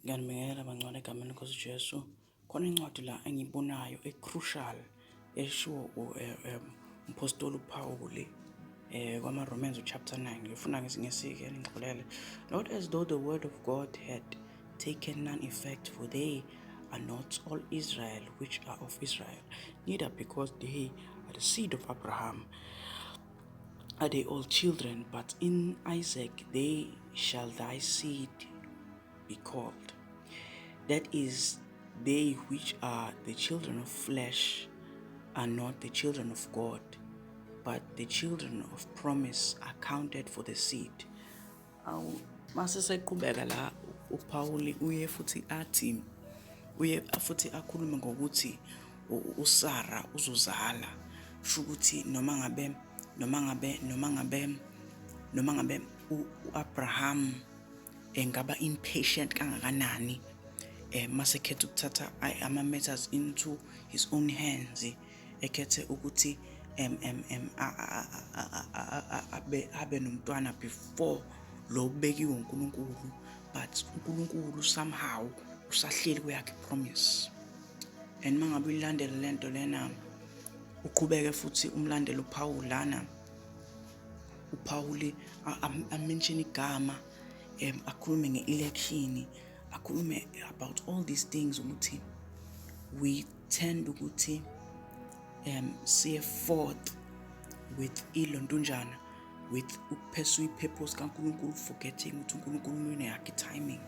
Ngiyanibingelela bangcwele egameni lenkosi Jesu. Khona incwadi la engiyibonayo e-crucial eshiwo umpostoli uPawuli kwama-Romans chapter 9. Ngifuna ngesike ningixolele. Not as though the word of God had taken none effect, for they are not all Israel which are of Israel, neither because they are the seed of Abraham are they all children, but in Isaac they shall thy seed be called. That is, they which are the children of flesh are not the children of God, but the children of promise are counted for the seed. Awu, mase seqhubeka la uPawuli uye futhi athi uye futhi akhulume ngokuthi uSara uzozala, kusho ukuthi noma ngabe uAbraham engaba impatient kangakanani mase khetha ukuthatha ama matters into his own hands, ekhethe ukuthi em em em abe nomntwana before lo bekiwe uNkulunkulu, but uNkulunkulu somehow usahleli kweyakhe promise. And mangabe uyilandela lento lena, uqhubeke futhi umlandela uPaul lana, uPaul amention igama, akhulume nge-election, akhulume about all these things, ukuthi we tend ukuthi siye forth with ilontunjana, with ukupursue i-purpose kaNkulunkulu, forgetting ukuthi uNkulunkulu uneyakhe timing.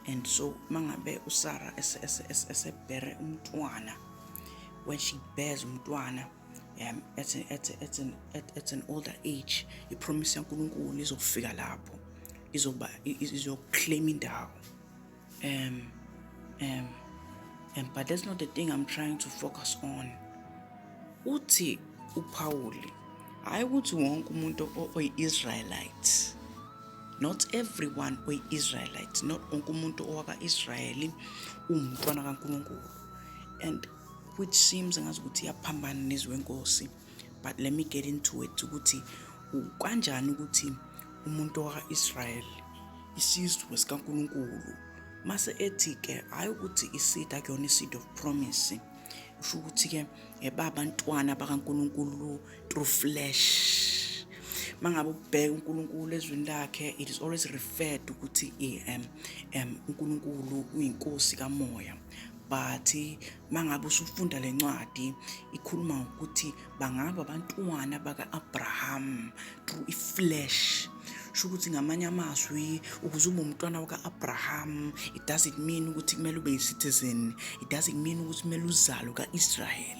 And so mangabe uSarah esebhere umntwana, when she bears umntwana at an older age, ipromise yaNkulunkulu izofika lapho, izoba izoclaim indawo. Um um um but that's not the thing I'm trying to focus on. Uthi uPauli, hayi ukuthi wonke umuntu oyi-Israelite, not everyone oyi-Israelite, not wonke umuntu owaka-Israyeli uwumntwana kaNkulunkulu, and which seems ngazi ukuthi iyaphambana nezwi wenkosi, but let me get into it, ukuthi kanjani ukuthi umuntu waka-Israel, isizwe sikaNkulunkulu, mase ethi ke hayi ukuthi iseed akuyona iseed of promise, usho ukuthi ke babantwana bakaNkulunkulu through flesh. Mangabe ubheka uNkulunkulu ezwini lakhe, it is always referred ukuthi uNkulunkulu uyinkosi kamoya, but mangabe usufunda lencwadi ikhuluma ngokuthi bangaba abantwana baka-Abraham through iflesh. Sho ukuthi ngamanye amazwi, ukuze ube umntwana waka-Abraham, it doesn't mean ukuthi kumele ube yi-citizen, it doesn't mean ukuthi kumele uzalwe ka-Israel.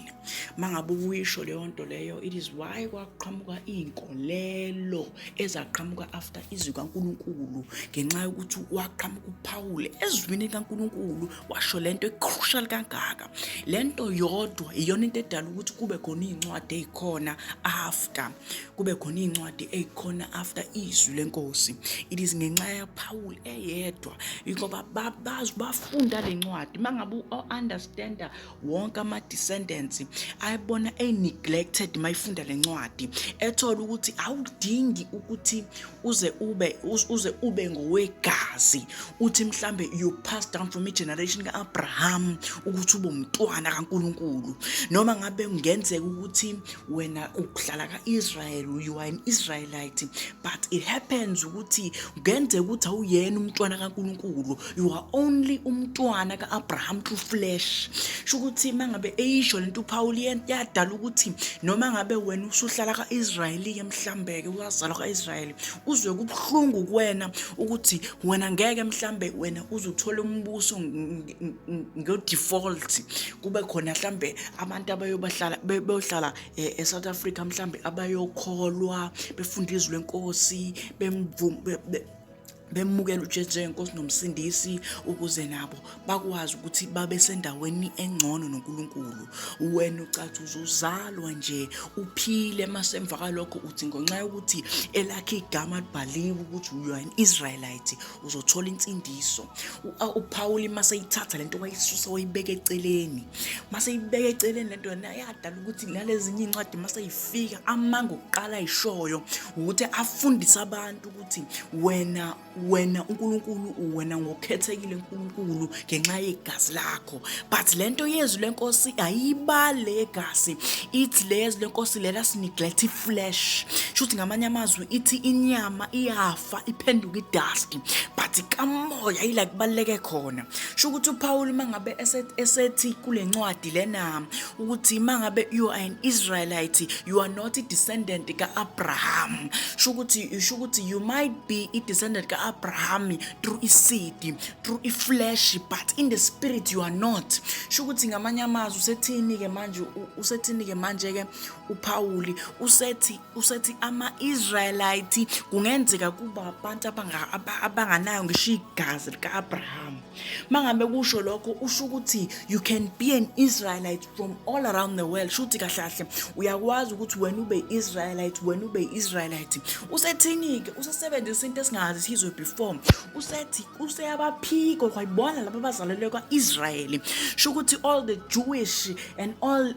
Mangabe uyisho leyo nto leyo, it is why kwaqhamuka iy'nkolelo ezaqhamuka after izwi kaNkulunkulu, ngenxa yokuthi waqhamuka uPaul ezwini likaNkulunkulu washo lento ecrucial kangaka. Lento yodwa iyona into edala ukuthi kube khona iy'ncwadi ey'khona after, kube khona iy'ncwadi ey'khona after izwi lenkosi. It is ngenxa yaPaul eyedwa, ngoba bazi bafunda le ncwadi. Mangabe u-understanda wonke ama-descendants ayibona e-neglected mayifunda le ncwadi, ethola ukuthi awudingi ukuthi uze ube ngowegazi, uthi mhlambe you pass down from i-generation ka-Abraham ukuthi ube umntwana kaNkulunkulu, noma ngabe kungenzeka ukuthi wena uhlala ka-Israel, you are an Israelite, but it happens ukuthi kungenzeka ukuthi awuyena umntwana kaNkulunkulu, you are only umntwana ka-Abraham through flesh. Sho ukuthi mangabe eyisho lento uPaul, yadala ukuthi noma ngabe wena usuhlala ka-Israyeli-ke, mhlambe-ke wazalwa ka-Israyeli, uzwe kubuhlungu kuwena ukuthi wena ngeke mhlambe wena uze uthole umbuso ngo-default, kube khona mhlambe abantu abayobahlala beyohlala e-South Africa, mhlambe abayokholwa, befunda izwi lenkosi, bemukela uJesu njengenkosi nomsindisi, ukuze nabo bakwazi ukuthi babe sendaweni engcono noNkulunkulu. Wena ucathi uzozalwa nje uphile, mase emva kwalokho uthi ngenxa yokuthi elakhe igama libhaliwe ukuthi you are an Israelite, uzothola insindiso. UPaul mase eyithatha lento, wayisusa, wayibeka eceleni. Mase eyibeka eceleni lento yona, yadala ukuthi nalezinye iy'ncwadi mase yifika, amanga okuqala ayishoyo ukuthi afundise abantu ukuthi wena Wena uNkulunkulu, wena ngokhethekile uNkulunkulu ngenxa yegazi lakho. But lento yezwi lenkosi ayibale egazi, ithi lezwi lenkosi let us neglect flesh. Shuthi ngamanye amazwi ithi inyama iyafa iphenduka idust, but kamoya ila kubaluleke khona. Sho ukuthi uPaul mangabe esethi kule ncwadi lena ukuthi mangabe you are an Israelite, you are not a descendant kaAbraham. Sho ukuthi you might be a descendant kaAbraham through iseed, through iflesh, but in the spirit you are not. Sho ukuthi ngamanye amazwi usethini ke manje uPaul? Usethi ama-Israelite kungenzeka kuba abantu abanganayo ngisho igazi lika-Abraham. Mangabe kusho lokho, usho ukuthi you can be an Israelite from all around the world. Shuthi kahle kahle uyakwazi ukuthi wena ube Israelite, wena ube Israelite. Usethini-ke? Usesebenzisa into esingazi sizwe before. Usethi useyabaphika kwayibona laba abazalelwe kwa-Israyeli. Sho ukuthi all the Jewish and all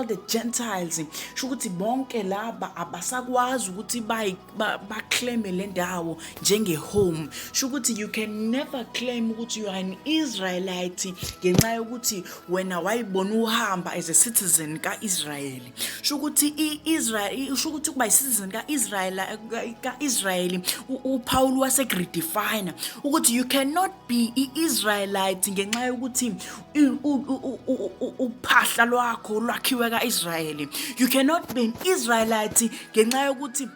the Gentiles, sho ukuthi bonke laba abasakwazi ukuthi baclaime le ndawo njenge-home. Sho ukuthi you can never claim ukuthi you are an Israelite ngenxa yokuthi wena wayibona uhamba as a citizen ka-Israyeli. Sho ukuthi i-Israel, sho ukuthi ukuba i-citizen ka-Israyeli, uPaul wase-redefine ukuthi you cannot be i-Israelite ngenxa yokuthi uphahla lwakho lwakhiwe ka-Israyeli. You cannot be an Israelite ngenxa yokuthi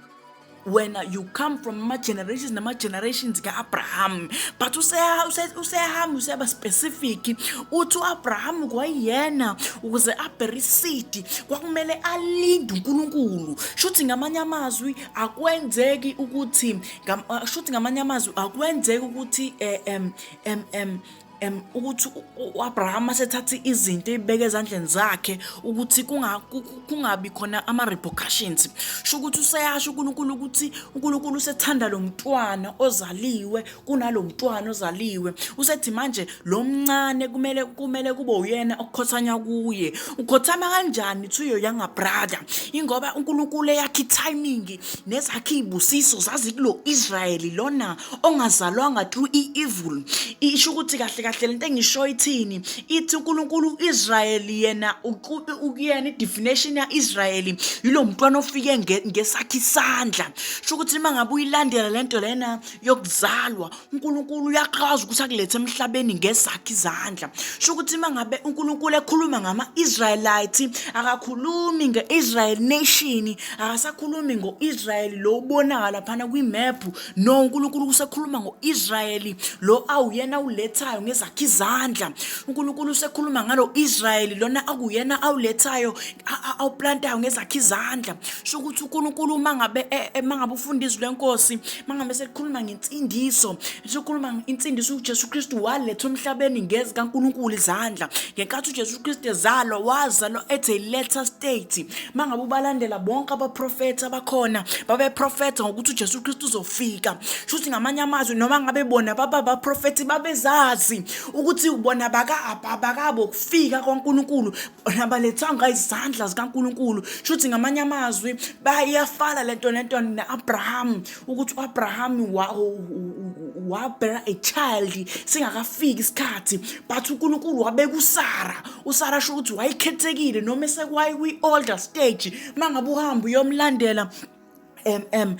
wena you come from ama-generations nama-generations ka-Abraham. But useyahamba useyaba specific, uthi u-Abraham kwayena ukuze abhere iseed kwakumele alinde uNkulunkulu. Shuthi ngamanye amazwi akwenzeki ukuthi shuthi ngamanye amazwi akwenzeki ukuthi em em em em ukuthi uAbraham asethatha izinto eyibeke ezandleni zakhe ukuthi kungabi khona ama repercussions. Sho ukuthi useyasho uNkulunkulu ukuthi uNkulunkulu usethanda lo mntwana ozaliwe kunalo mntwana ozaliwe. Usethi manje lo mncane kumele kube uyena okukhothanywa kuye. Ukhothama kanjani to your younger brother? Ingoba uNkulunkulu eyakhe timing nezakhe izibusiso zazi kulo Israyeli lona ongazalwanga through i-evil. Isho ukuthi kahle kahle lento engisho ithini? Ithi uNkulunkulu uIsrayeli yena ukuyena i-definition ya-Israyeli yilo mntwana ofike ngesakhe isandla. Sho ukuthi uma ngabe uyilandela lento lena yokuzalwa, uNkulunkulu uyakwazi ukuthi akulethe emhlabeni ngesakhe izandla. Sho ukuthi uma ngabe uNkulunkulu ekhuluma ngama-Israelite, akakhulumi nge-Israel nation, akasakhulumi ngo-Israel lo ubonakala laphana kwi-map. No, uNkulunkulu usekhuluma ngo-Israyeli lo awuyena awulethayo ngezakhe izandla. uNkulunkulu usekhuluma ngalo Israyeli lona akuyena awulethayo, awuplantayo ngezakhe izandla. Sho ukuthi uNkulunkulu uma ngabe ufunda izwi lenkosi, mangabe sekukhuluma ngensindiso, sekukhuluma insindiso, uJesu Kristu walethwa emhlabeni ngezikaNkulunkulu izandla. Ngenkathi uJesu Kristu ezalwa, wazalwa at a later state. Mangabe ubalandela bonke abaprofethi abakhona, babeprofetha ngokuthi uJesu Kristu uzofika. Shuthi ngamanye amazwi noma ngabe bona baba abaprofethi babezazi ukuthi bona bakabo kufika kwaNkulunkulu, bona balethanga izandla zikaNkulunkulu. Shuthi ngamanye amazwi bayafana lento ne-Abraham, ukuthi uAbraham wabera a child singakafiki isikhathi, but uNkulunkulu wabeka uSara. uSara sho ukuthi wayekhethekile noma esekwayi kwi-older stage. Mangabe uhamba uyomlandela em em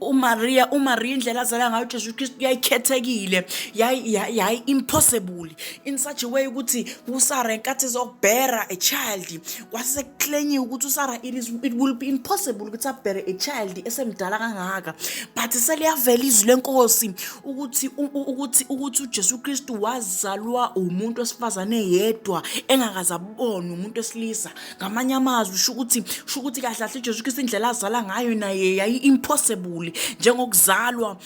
uMaria, indlela azala ngayo uJesu Kristu yayikhethekile, yayi impossible in such a way ukuthi uSara enkathi ezokubhera a child kwase sekuclaimiwe ukuthi uSara it will be impossible ukuthi abhere a child esemdala kangaka. But seliyavela izwi lenkosi ukuthi uJesu Kristu wazalwa umuntu wesifazane yedwa engakaze abone umuntu wesilisa. Ngamanye amazwi usho ukuthi kahle kahle uJesu Kristu indlela azala ngayo naye yayi impossible, njengokuzalwa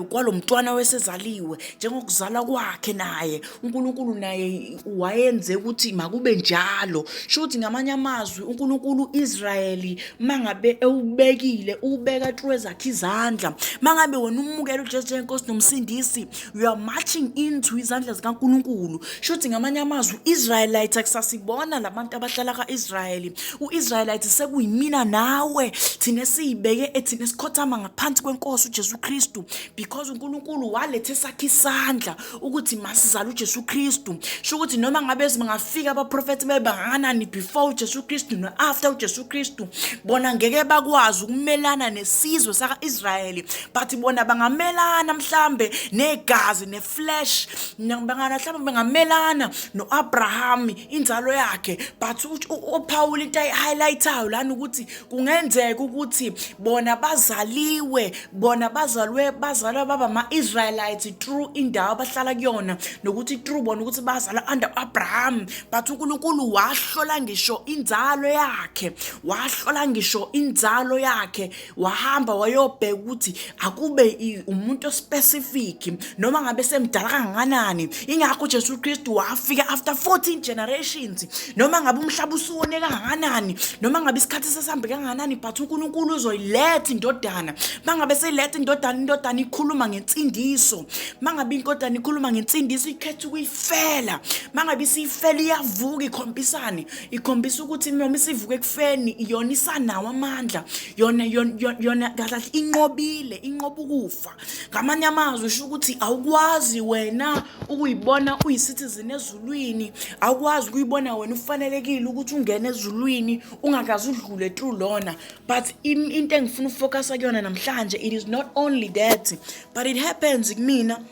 kwalo mntwana wesezaliwe, njengokuzalwa kwakhe naye uNkulunkulu naye wayenze ukuthi makube njalo. Sho ukuthi ngamanye amazwi uNkulunkulu Israyeli mangabe ewubekile, ubeka through ezakhe izandla. Mangabe wena umukela uJesu njengenkosi nomsindisi, you are marching into izandla zikaNkulunkulu. Sho ukuthi ngamanye amazwi Israelite akusasibona labantu abahlala kaIsrayeli, uIsraelite sekuyimina nawe, thina. Sesiyibeke ethina esikhothama ngaphansi kwenkosi uJesu Kristu, because uNkulunkulu walethe sakhe isandla ukuthi masizale uJesu Kristu. Sho ukuthi noma ngabe singafika abaprofethi bebangakanani before uJesu Kristu no after uJesu Kristu, bona ngeke bakwazi ukumelana nesizwe saka-Israyeli, but bona bangamelana mhlambe negazi neflesh, bangana mhlambe bengamelana no-Abraham inzalo yakhe. But uPaul into ayi-highlight-ayo lana ukuthi kungenzeka ukuthi bona bazaliwe, bona bazalwe, bazalwa baba ama-Israelites through indawo abahlala kuyona, nokuthi through bona ukuthi bazalwa under Abraham, but uNkulunkulu wahlola ngisho inzalo yakhe, wahlola ngisho inzalo yakhe, wahamba wayobheka ukuthi akube umuntu specific noma ngabe semdala kangakanani. Ingakho uJesu Kristu wafika after 14 generations, noma ngabe umhlaba usuwone kangakanani, noma ngabe isikhathi sesihambe kangakanani, but uNkulunkulu uzoyiletha indodana. Mangabe seyiletha indodana, indodana ikhuluma ngensindiso. Mangabe indodana ikhuluma ngensindiso, ikhetha ukuyifela. Mangabe isiyifela, iyavuka, ikhombisane, ikhombisa ukuthi noma isivuka ekufeni, yona isanawo amandla, yona yona kahle kahle inqobile, inqoba ukufa. Ngamanye amazwi usho ukuthi awukwazi wena ukuyibona uyi-citizen ezulwini, awukwazi ukuyibona wena ufanelekile ukuthi ungene ezulwini ungakaze udlule through lona. But into engifuna ukufocusa kuyona namhlanje, it is not only that, but it happens kumina.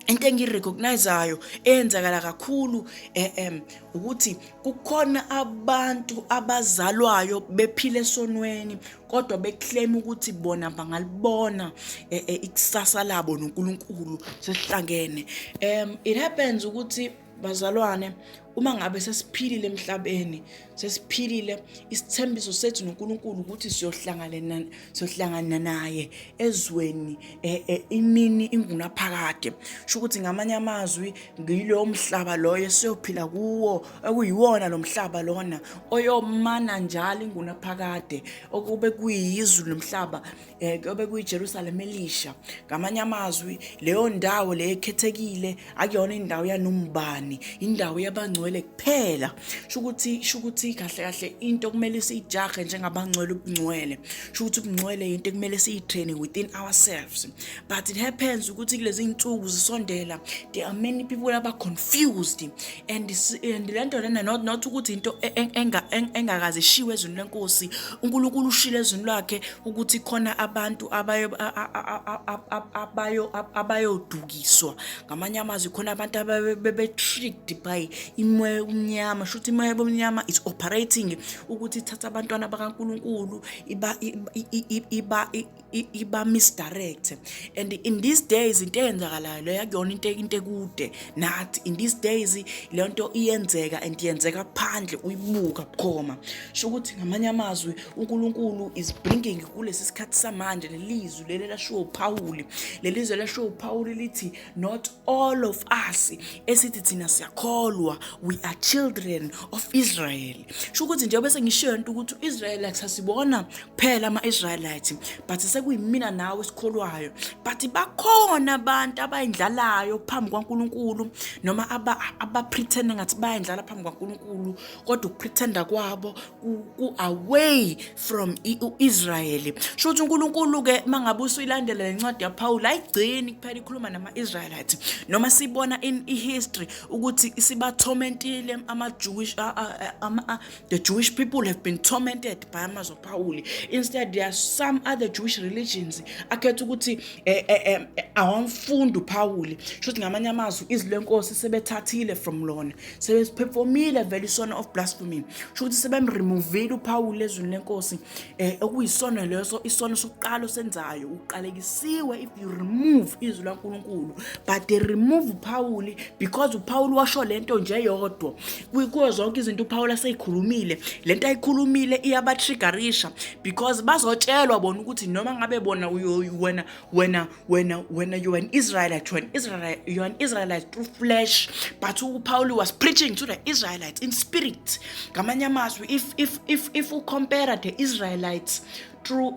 Into engiyirecognizeayo eyenzakala kakhulu ukuthi kukhona abantu abazalwayo bephila esonweni, kodwa beclaim ukuthi bona bangalibona ikusasa labo noNkulunkulu sesihlangene. It happens ukuthi bazalwane, uma ngabe sesiphilile emhlabeni, sesiphilile, isithembiso sethu noNkulunkulu ukuthi siyohlangana, siyohlangana naye ezweni imini ingunaphakade. Sho ukuthi ngamanye amazwi ngilowo mhlaba loyo esiyophila kuwo, okuyiwona lo mhlaba lona oyomana njalo ingunaphakade, okube kuyizulu nomhlaba, kuyobe kuyiJerusalem elisha. Ngamanye amazwi leyo ndawo le ekhethekile akuyona indawo yanombani, indawo yabangcwele kuphela. Sho ukuthi kahle kahle into kumele siyijahe njengabangcwele ubungcwele. Sho ukuthi ubungcwele into ekumele siyitrain within ourselves. But it happens ukuthi kulezi insuku zisondela, there are many people aba confused, and lento lena not ukuthi into engakaze ishiwe ezweni lenkosi. uNkulunkulu ushilo ezweni lwakhe ukuthi khona abantu abayo abayo abayodukiswa. Ngamanye amazwi khona abantu ababe tricked by imoya omnyama. Shuthi imoya omnyama is operating ukuthi ithatha abantwana bakaNkulunkulu iba iba iba misdirect. And in these days into eyenzakalayo leyo akuyona into ekude nathi. In these days le nto iyenzeka and yenzeka phandle uyibuka bukhoma. Sho ukuthi ngamanye amazwi uNkulunkulu is bringing kulesi sikhathi samanje lelizwi leli lashiwo uPaul, lelizwi lashiwo uPaul lithi not all of us esithi thina siyakholwa we are children of Israel. Sho ukuthi njengoba sengishiyo into ukuthi uIsrael akusasibona kuphela ama-Israelites, but sekuyimina nawe esikholwayo, but bakhona abantu abayindlalayo phambi kwaNkulunkulu, noma aba-pretend ngathi bayindlala phambi kwaNkulunkulu, kodwa ukupretenda kwabo ku-away from u-Israyeli. Sho ukuthi uNkulunkulu-ke mangabe usuyilandela le ncwadi yaPaul ayigcini kuphela ikhuluma nama-Israelites, noma sibona in i-history ukuthi isibatormentile ama-Jewish, the Jewish people have been tormented by amazwi kaPaul. Instead there are some other Jewish religions akhetha ukuthi awamfundi uPaul. Sho ukuthi ngamanye amazwi izwi lenkosi sebethathile from lona, sebeperformile vele isono of blasphemy. Sho ukuthi sebemremovile uPaul ezwini lenkosi, okuyisono leso, isono sokuqala osenzayo uqalekisiwe if you remove izwi laNkulunkulu. But they remove uPaul because uPaul washo lento nje yodwa. Kuyo zonke izinto uPaul aseyikhulumile, lento ayikhulumile iyabatriggerisha, because bazotshelwa bona ukuthi noma ngabe bona wena wena wena wena you are an Israelite, you are an Israelite, you are an Israelite through flesh, but uPaul was preaching to the Israelites in spirit. Ngamanye amazwi if you compare the Israelites through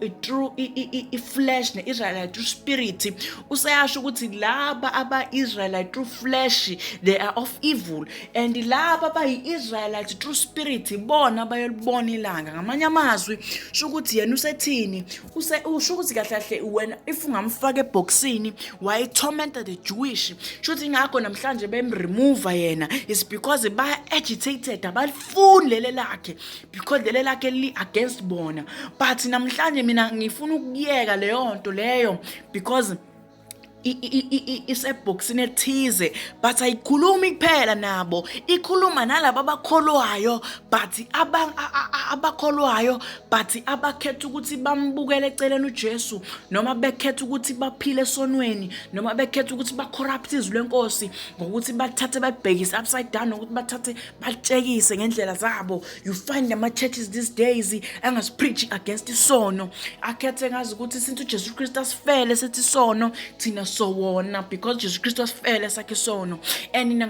i-flesh ne-Israelite through spirit. Useyasho ukuthi laba aba-Israelite through flesh, they are of evil, and laba abayi-Israelite through spirit bona bayolibona ilanga. Ngamanye amazwi, sho ukuthi yena usethini? Usho ukuthi kahle kahle wena if ungamfaka ebhokisini, wayetormenta the Jewish. Sho ukuthi ingakho namhlanje bemremove yena, is because ba-agitated, abalifuni lele lakhe because lele lakhe li-against bona. But namhlanje mina ngifuna ukuyeka leyo nto leyo because isebhokisini ethize, but ayikhulumi kuphela nabo, ikhuluma nalabo abakholwayo, but abakholwayo but abakhetha ukuthi bambukele eceleni uJesu, noma bekhetha ukuthi baphile esonweni, noma bekhetha ukuthi bacorrupt izwi lenkosi ngokuthi bathathe balibhekise upside down, nokuthi bathathe batshekise ngendlela zabo. You find ama-churches these days angasipreach against isono, akhethe ngazi ukuthi since uJesu Kristu asifele sethi isono, thina sowona because Jesu Kristu asifele sakhe isono. And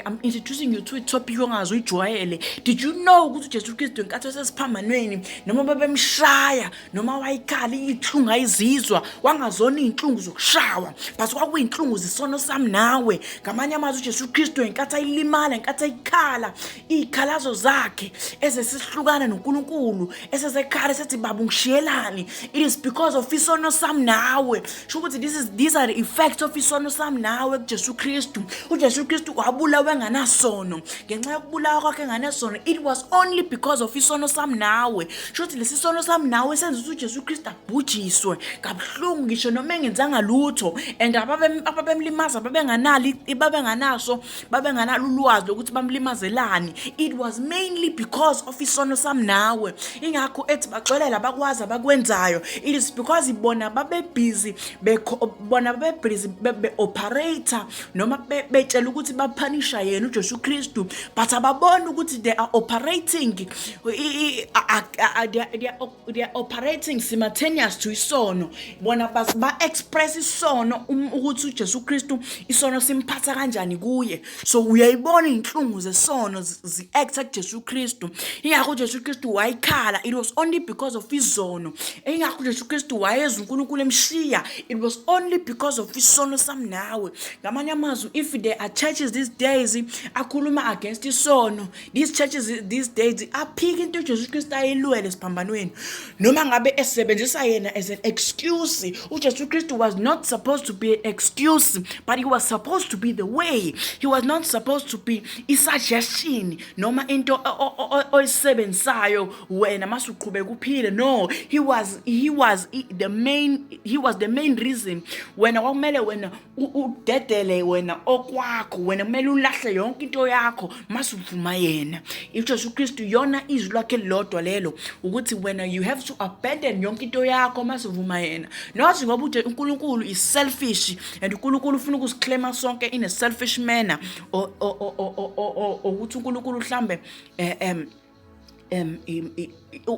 I'm introducing you to a topic ongazi uyijwayele. Did you know ukuthi uJesu Kristu ngenkathi esesiphambanweni, noma babemshaya, noma wayikhala iy'nhlungu ayizizwa, wangazona iy'nhlungu zokushawa, but kwakuyinhlungu zesono sami nawe? Ngamanye amazwi, uJesu Kristu ngenkathi ayilimala, ngenkathi ayikhala iy'khalazo zakhe ezesihlukana noNkulunkulu, esesekhala esethi, "Baba, ungishiyelani?" it is because of isono sami nawe. Sho ukuthi these are the effects of isono sami nawe kuJesu Kristu. UJesu Kristu wabulawa enganasono. Ngenxa yokubulawa kwakhe enganasono, it was only because of isono sami nawe. Sho ukuthi lesi sono sami nawe senza ukuthi uJesu Kristu abhujiswe kabuhlungu ngisho noma engenzanga lutho, and ababemlimaza babenganalo babengenaso babenganalo ulwazi lokuthi bamlimazelani. It was mainly because of isono sami nawe. Ingakho ethi, "Baxolela, bakwazi abakwenzayo." It is because bona babebhizi, bona babebhizi be-operate noma betshela ukuthi baphanisha yena uJesu Kristu, but ababoni ukuthi they are operating they are operating simultaneous to isono. Bona ba-express isono, ukuthi uJesu Kristu isono simphatha kanjani kuye. So uyayibona iy'nhlungu zesono zi-acta kuJesu Kristu. Ingakho uJesu Kristu wayikhala. It was only because of izono. Ingakho uJesu Kristu wayezwa uNkulunkulu emshiya. It was only because of isono sami nawe. Ngamanye amazwi, if there are churches these days akhuluma against isono, these churches these days aphika into uJesu Kristu ayilwele esiphambanweni, noma ngabe esebenzisa yena as an excuse. UJesu Kristu was not supposed to be an excuse, but he was supposed to be the way. He was not supposed to be i-suggestion noma into oyisebenzisayo wena masuqhubeka uphile. No, he was the main reason. Wena kwakumele wena udedele wena okwakho, wena kumele ulahle yonke into yakho masuvuma yena uJesu Kristu. Yona izwi lakhe lilodwa lelo, ukuthi wena you have to abandon yonke into yakho masuvuma yena, not ngoba uNkulunkulu is selfish and uNkulunkulu ufuna ukusiclaima sonke in a selfish manner, or ukuthi uNkulunkulu mhlambe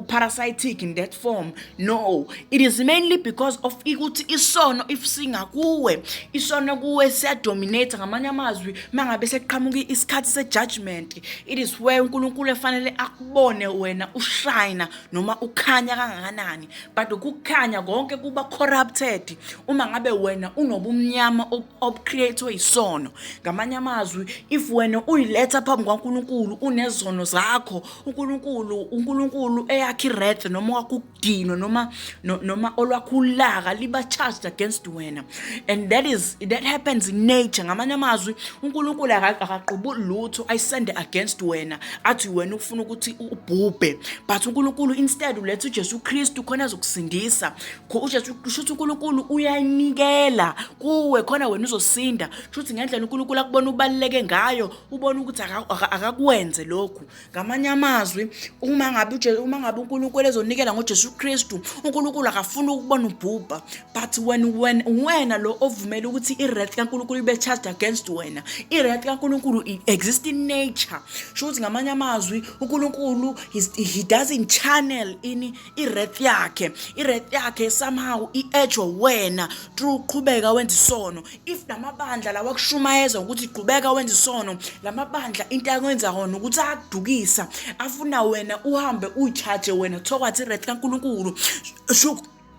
parasitic in that form. No, it is mainly because of ukuthi isono, if singakuwe, isono kuwe siyadominate. Ngamanye amazwi, mangabe sekuqhamuka isikhathi se-judgment, it is where uNkulunkulu efanele akubone wena ushine noma ukhanya kangakanani, but ukukhanya konke kuba corrupted uma ngabe wena unobumnyama obucreate isono. Ngamanye amazwi, if wena uyiletha phambi kwaNkulunkulu unezono zakho, uNkulunkulu eyakhe i-wrath noma wakho ukudinwa noma noma olwakho ulaka liba charged against wena, and that happens in nature. Ngamanye amazwi, uNkulunkulu akaqubuli lutho ayisende against wena, athi wena ufuna ukuthi ubhubhe, but uNkulunkulu instead uletha uJesu Kristu khona azokusindisa. UJesu, kusho uNkulunkulu uyayinikela kuwe khona wena uzosinda. Kusho ngendlela uNkulunkulu akubona ubaluleke ngayo, ubona ukuthi akakwenze lokhu. Ngamanye amazwi, uma ngabe uNkulunkulu ezonikela ngoJesu Kristu, uNkulunkulu akafuni ukubona ubhubha, but when wena lo ovumela ukuthi i-wrath kaNkulunkulu ibe charged against wena. I-wrath kaNkulunkulu exist in nature. Sho ukuthi ngamanye amazwi, uNkulunkulu he doesn't channel in i-wrath yakhe. I-wrath yakhe somehow i-edge wena through uqhubeka wenza isono. If lamabandla lawa kushumayeza ukuthi qhubeka wenza isono, lamabandla into akwenza kona ukuthi ayakudukisa, afuna wena. wena uhambe uyi-charge wena towards i-wrath kaNkulunkulu.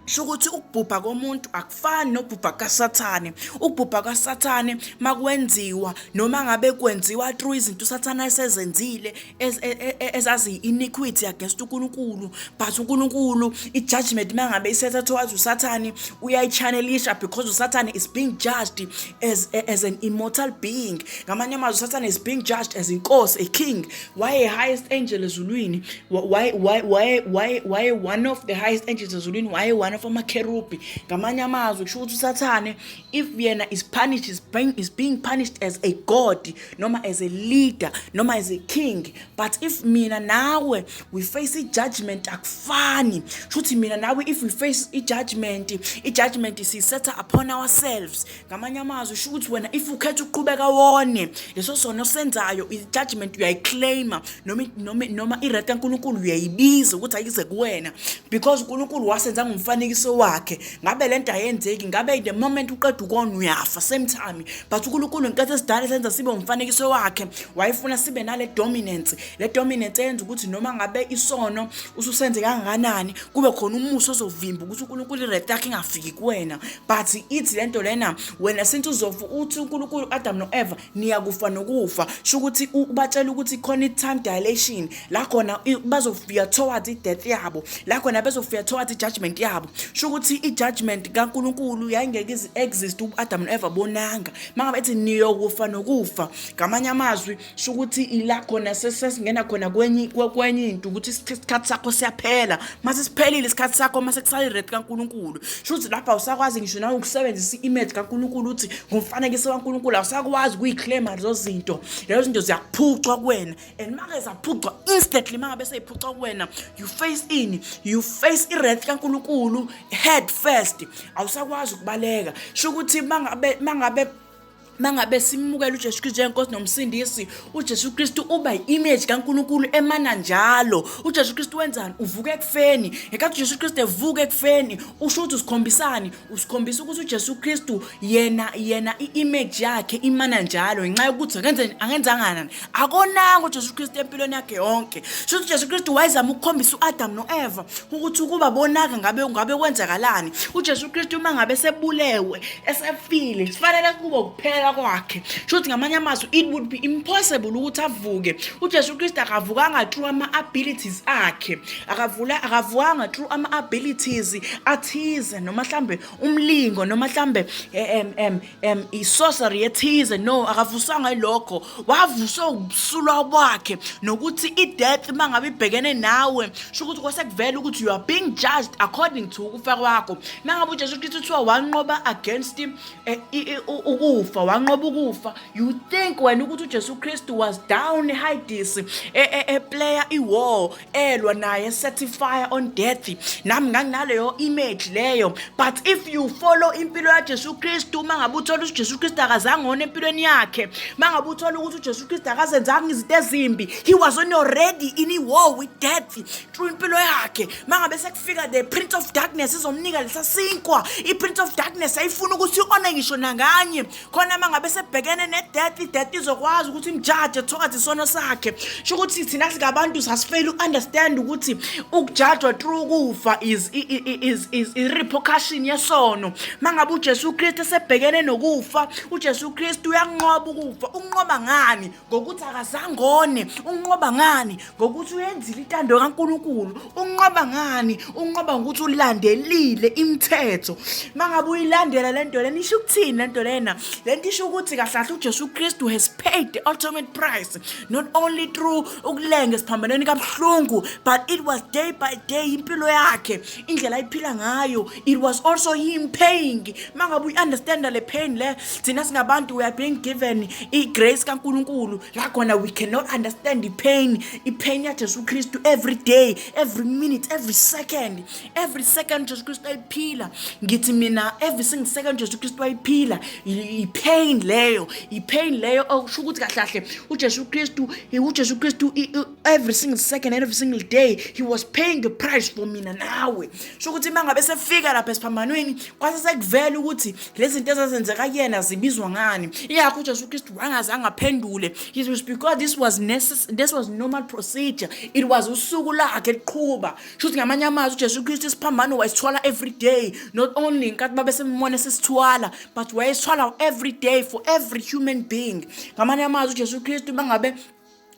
Sho ukuthi ukubhubha komuntu akufani nokubhubha kaSathane. Ukubhubha kaSathane makwenziwa, noma ngabe kwenziwa through izinto uSathane ayesezenzile ezaziyi-iniquity against uNkulunkulu, but uNkulunkulu i-judgment mangabe isetha towards uSathane uyayichannelisha, because uSathane is being judged as an immortal being. Ngamanye amazwi, uSathane is being judged as inkosi, a king. Waye highest angel ezulwini, waye one of the highest angels ezulwini, waye one of amakherubhi. Ngamanye amazwi, kusho ukuthi uSathane, if yena is punished, is being punished as a god, noma as a leader, noma as a king. But if mina nawe we face i-judgment, akufani. Shuthi mina nawe, if we face i-judgment, i-judgment siyisetha upon ourselves. Ngamanye amazwi, sho ukuthi wena if ukhetha ukuqhubeka wone, leso sono osenzayo, i-judgment uyayiclaima, noma i-wrath kaNkulunkulu uyayibiza ukuthi ayize kuwena, because uNkulunkulu wasenza ngomfanekiso wakhe. Ngabe lento ayenzeki, ngabe the moment uqeda ukona uyafa same time. But uNkulunkulu, ngenkathi esidala senza sibe umfanekiso wakhe, wayefuna sibe nale dominance, le dominance eyenza ukuthi noma ngabe isono ususenze kangakanani, kube khona umusa ozovimba ukuthi uNkulunkulu i-wrath yakhe ingafiki kuwena. But ithi lento lena, wena since uzofa, uthi uNkulunkulu Adam no-Eva, niyakufa nokufa. Sho ukuthi ubatshela ukuthi khona i-time dilation la khona bazofika towards i-death yabo, la khona bezofika towards i-judgment yabo. Sho ukuthi i-judgment kaNkulunkulu yayingeke izi-exist u-Adam no-Eva bonanga. Mangabe ethi niyokufa nokufa, ngamanye amazwi sho ukuthi ila khona sesingena khona kwenye into, ukuthi isikhathi sakho siyaphela. Mase siphelile isikhathi sakho, mase kusala i-wrath kaNkulunkulu. Sho ukuthi lapha awusakwazi ngisho nawe ukusebenzisa i-image kaNkulunkulu, uthi ngumfanekiso kaNkulunkulu. Awusakwazi ukuyiclaima lezo zinto. Lezo zinto ziyaphucwa kuwena, and make zaphucwa instantly, mangabe seyiphucwa kuwena, you face ini? You face i-wrath kaNkulunkulu head first. Awusakwazi ukubaleka. Sho ukuthi mangabe simukela uJesu Kristu njengenkosi nomsindisi, uJesu Kristu uba i-image kaNkulunkulu emana njalo. UJesu Kristu wenzani? Uvuka ekufeni. Ngenkathi uJesu Kristu evuka ekufeni, usho ukuthi usikhombisani? Usikhombisa ukuthi uJesu Kristu yena i-image yakhe imana njalo, ngenxa yokuthi akenze akenzanga nani? Akonanga uJesu Kristu empilweni yakhe yonke. Sho ukuthi uJesu Kristu wayezama ukukhombisa u-Adam no-Eva ukuthi ukuba bonaka ngabe kwenzakalani. UJesu Kristu uma ngabe sebulewe, esefile, sifanele kube ukuphela kwakhe. Sho ukuthi ngamanye amazwi it would be impossible ukuthi avuke. UJesu Kristu akavukanga through ama-abilities akhe, akavukanga through ama-abilities athize, noma mhlambe umlingo, noma mhlambe i-sorcery ethize. No, akavuswanga yilokho. Wavuswa ubusulwa kwakhe, nokuthi i-death mangabe ibhekene nawe, sho ukuthi kwase kuvela ukuthi you are being judged according to ukufa kwakho. Mangabe uJesu Kristu kuthiwa wanqoba against ukufa, wanqoba ukufa, you think wena ukuthi uJesu Kristu was down eHades eplaya i-war, elwa naye, set fire on death? Nami nganginaleyo image leyo. But if you follow impilo yaJesu Kristu, mangabe uthola ukuthi uJesu Kristu akazange one empilweni yakhe, mangabe uthola ukuthi uJesu Kristu akazenzanga izinto ezimbi, he was on already in a war with death through impilo yakhe. Mangabe sekufika the prince of darkness izomnika lesa sinkwa, i-prince of darkness ayifuna ukuthi one ngisho nanganye khona. Mangabe sebhekene ne-death, i-death izokwazi ukuthi imjaje thokathi isono sakhe. Sho ukuthi thina singabantu sasifeyile uku-understand ukuthi ukujajwa through ukufa is i-repercussion yesono. Mangabe uJesu Kristu esebhekene nokufa, uJesu Kristu uyanqoba ukufa. Unqoba ngani? Ngokuthi akazangone. Unqoba ngani? Ngokuthi uyenzile intando kaNkulunkulu. Unqoba ngani? Unqoba ngokuthi ulandelile imithetho. Mangabe uyilandela lento lena, isho ukuthini lento lena? Lento isho ukuthi kahle kahle uJesu Kristu has paid the ultimate price, not only through ukulenga esiphambanweni kabuhlungu, but it was day by day impilo yakhe, indlela ayiphila ngayo. It was also him paying. Mangabe uyi-understanda le pain le, thina singabantu we are being given i-grace kaNkulunkulu la khona we cannot understand i-pain, i-pain yaJesu Kristu every day, every minute, every second, every second Jesu Kristu ayiphila. Ngithi mina, every single second Jesu Kristu ayiphila i-pain. I-pain leyo, i-pain leyo okusho ukuthi kahle kahle uJesu Kristu, uJesu Kristu every single second and every single day he was paying the price for mina nawe. Sho ukuthi uma ngabe sefika lapha esiphambanweni, kwase sekuvela ukuthi lezi zinto ezazenzeka kuyena zibizwa ngani. Ingakho uJesu Kristu wangazange aphendule. It was because this was normal procedure. It was usuku lakhe liqhuba. Sho ukuthi ngamanye amazwi uJesu Kristu isiphambano wayesithwala every day, not only ngenkathi babe sembona sesithwala, but wayesithwala every day for every human being. Ngamanye amazwi uJesu Kristu mangabe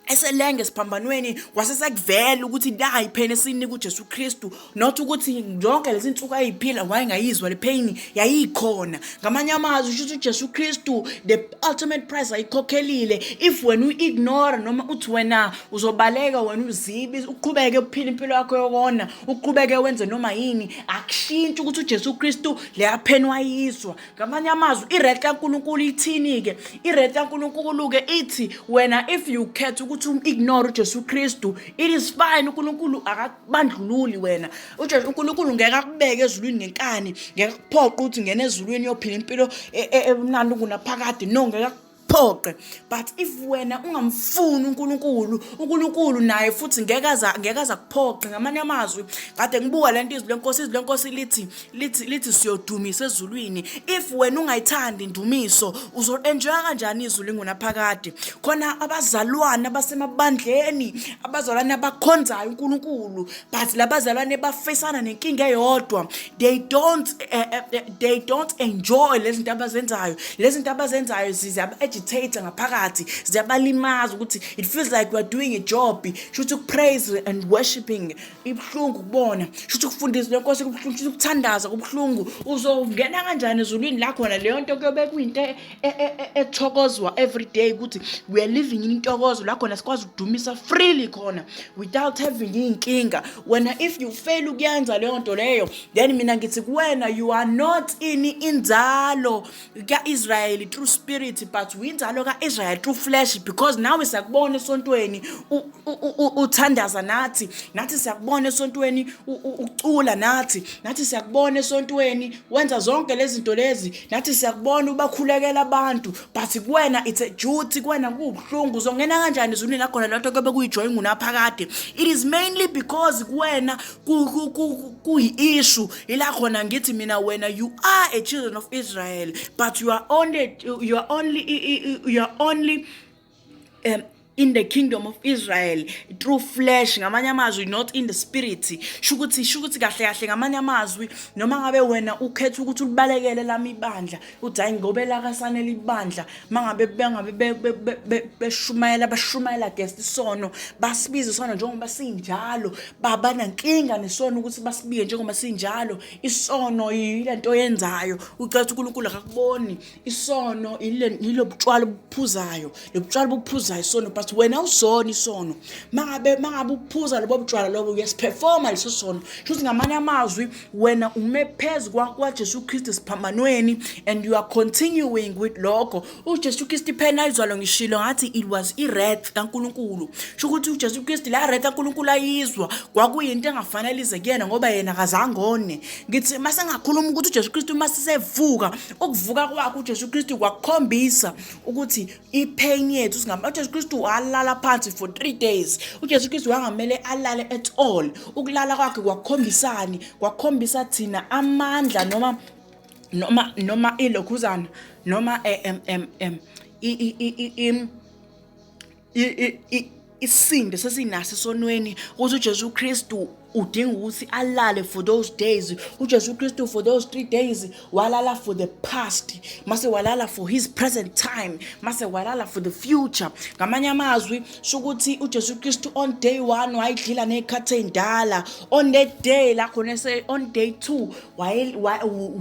eselenge esiphambanweni, kwase sekuvela ukuthi la ipain esinika uJesu Kristu, not ukuthi zonke lezi insuku ayiphila wayengayizwa le pain, yayikhona. Ngamanye amazwi usho ukuthi uJesu Kristu the ultimate price ayikhokhelile, if wena uignore noma uthi wena uzobaleka, wena uzibi, uqhubeke uphila impilo yakho yokona, uqhubeke wenze noma yini, akushintshi ukuthi uJesu Kristu leya pain wayizwa. Ngamanye amazwi iwrath kaNkulunkulu ithini-ke? Iwrath kaNkulunkulu-ke ithi wena if you khetha ukuthi um-ignore uJesu Kristu, it is fine. uNkulunkulu akakubandlululi wena. UJesu, uNkulunkulu ngeke akubeke ezulwini ngenkani, ngeke akuphoqe ukuthi ngene ezulwini uyophila impilo emnandi kunaphakade. No, ngeke phoqe. But if wena ungamfuni uNkulunkulu, uNkulunkulu naye futhi ngeke aza kuphoqe. Ngamanye amazwi kade ngibuka lento, izwi lenkosi, izwi lenkosi lithi siyodumisa ezulwini. If wena ungayithandi indumiso, uzo-enjoya kanjani izulu ingunaphakade? Khona abazalwane abasemabandleni, abazalwane abakhonzayo uNkulunkulu, but labazalwane bafesana nenkinga eyodwa: they don't enjoy lezi zinto abazenzayo. Lezi zinto abazenzayo ziyaba-agitate ngaphakathi, ziyabalimaza, ukuthi it feels like we are doing a job. Shuthi ukupraise and worshiping ibuhlungu kubona, shuthi ukufundisa lenkosi kubuhlungu, shuthi ukuthandaza kubuhlungu. Uzongena kanjani ezulwini la khona leyo nto kuyobe kuyinto ethokozwa every day, ukuthi we are living in intokozo la khona sikwazi ukudumisa freely khona without having iy'nkinga? Wena if you fail ukuyenza leyo nto leyo, then mina ngithi kuwena you are not in inzalo ka-Israyeli through spirit, but uyinzalo ka-Israyeli through flesh, because nawe siyakubona esontweni uthandaza nathi, nathi siyakubona esontweni ucula nathi, nathi siyakubona esontweni wenza zonke lezi zinto lezi, nathi siyakubona ubakhulekela abantu, but kuwena it's a duty, kuwena kuwubuhlungu. Uzongena kanjani ezulwini la khona lento kuyobe kuyijoy ngunaphakade? It is mainly because kuwena kuyi-issue. Ila khona ngithi mina wena you are a children of Israel, but you are only in the kingdom of Israel through flesh. Ngamanye amazwi, not in the spirit. Shukuthi kahle kahle, ngamanye amazwi, noma ngabe wena ukhetha ukuthi ulibalekele lami ibandla, uthi hayi, ngobe lakasanele ibandla, mangabe bengabe beshumayela, bashumayela against isono, basibiza isono njengoba sinjalo, baba nankinga nesono ukuthi basibiye njengoba sinjalo. Isono yilento yenzayo ucela uNkulunkulu akakuboni. Isono yilo butshwala obuphuzayo, lo butshwala buphuzayo isono, but wena awusona isono. Mangabe uphuza lobo butshwala lobo, uyasiperforma leso sono. Shuthi ngamanye amazwi wena ume phezu kwaJesu Kristu esiphambanweni and you are continuing with lokho uJesu Kristu ipain ayizwalo. Ngishilo ngathi it was i-wrath kaNkulunkulu. Sho ukuthi uJesu Kristu la wrath kaNkulunkulu ayizwa kwakuyinto engafanele ize kuyena, ngoba yena akazange one. Ngithi mase ngakhuluma ukuthi uJesu Kristu mase sevuka, ukuvuka kwakhe uJesu Kristu kwakukhombisa ukuthi ipain yethu singama. uJesu Kristu walala phansi for 3 days. uJesu Kristu wangamele alale at all. Ukulala kwakhe kwakukhombisani? Kwakukhombisa thina amandla noma ilokhuzana noma em em em i i i isisindo sesinaso esonweni, ukuthi uJesu Kristu udinga ukuthi alale for those days. uJesu Kristu for those 3 days walala for the past, mase walala for his present time, mase walala for the future. Ngamanye amazwi shukuthi uJesu Kristu on day 1 wayidlila nezikhathi ezindala. On that day la khona se on day 2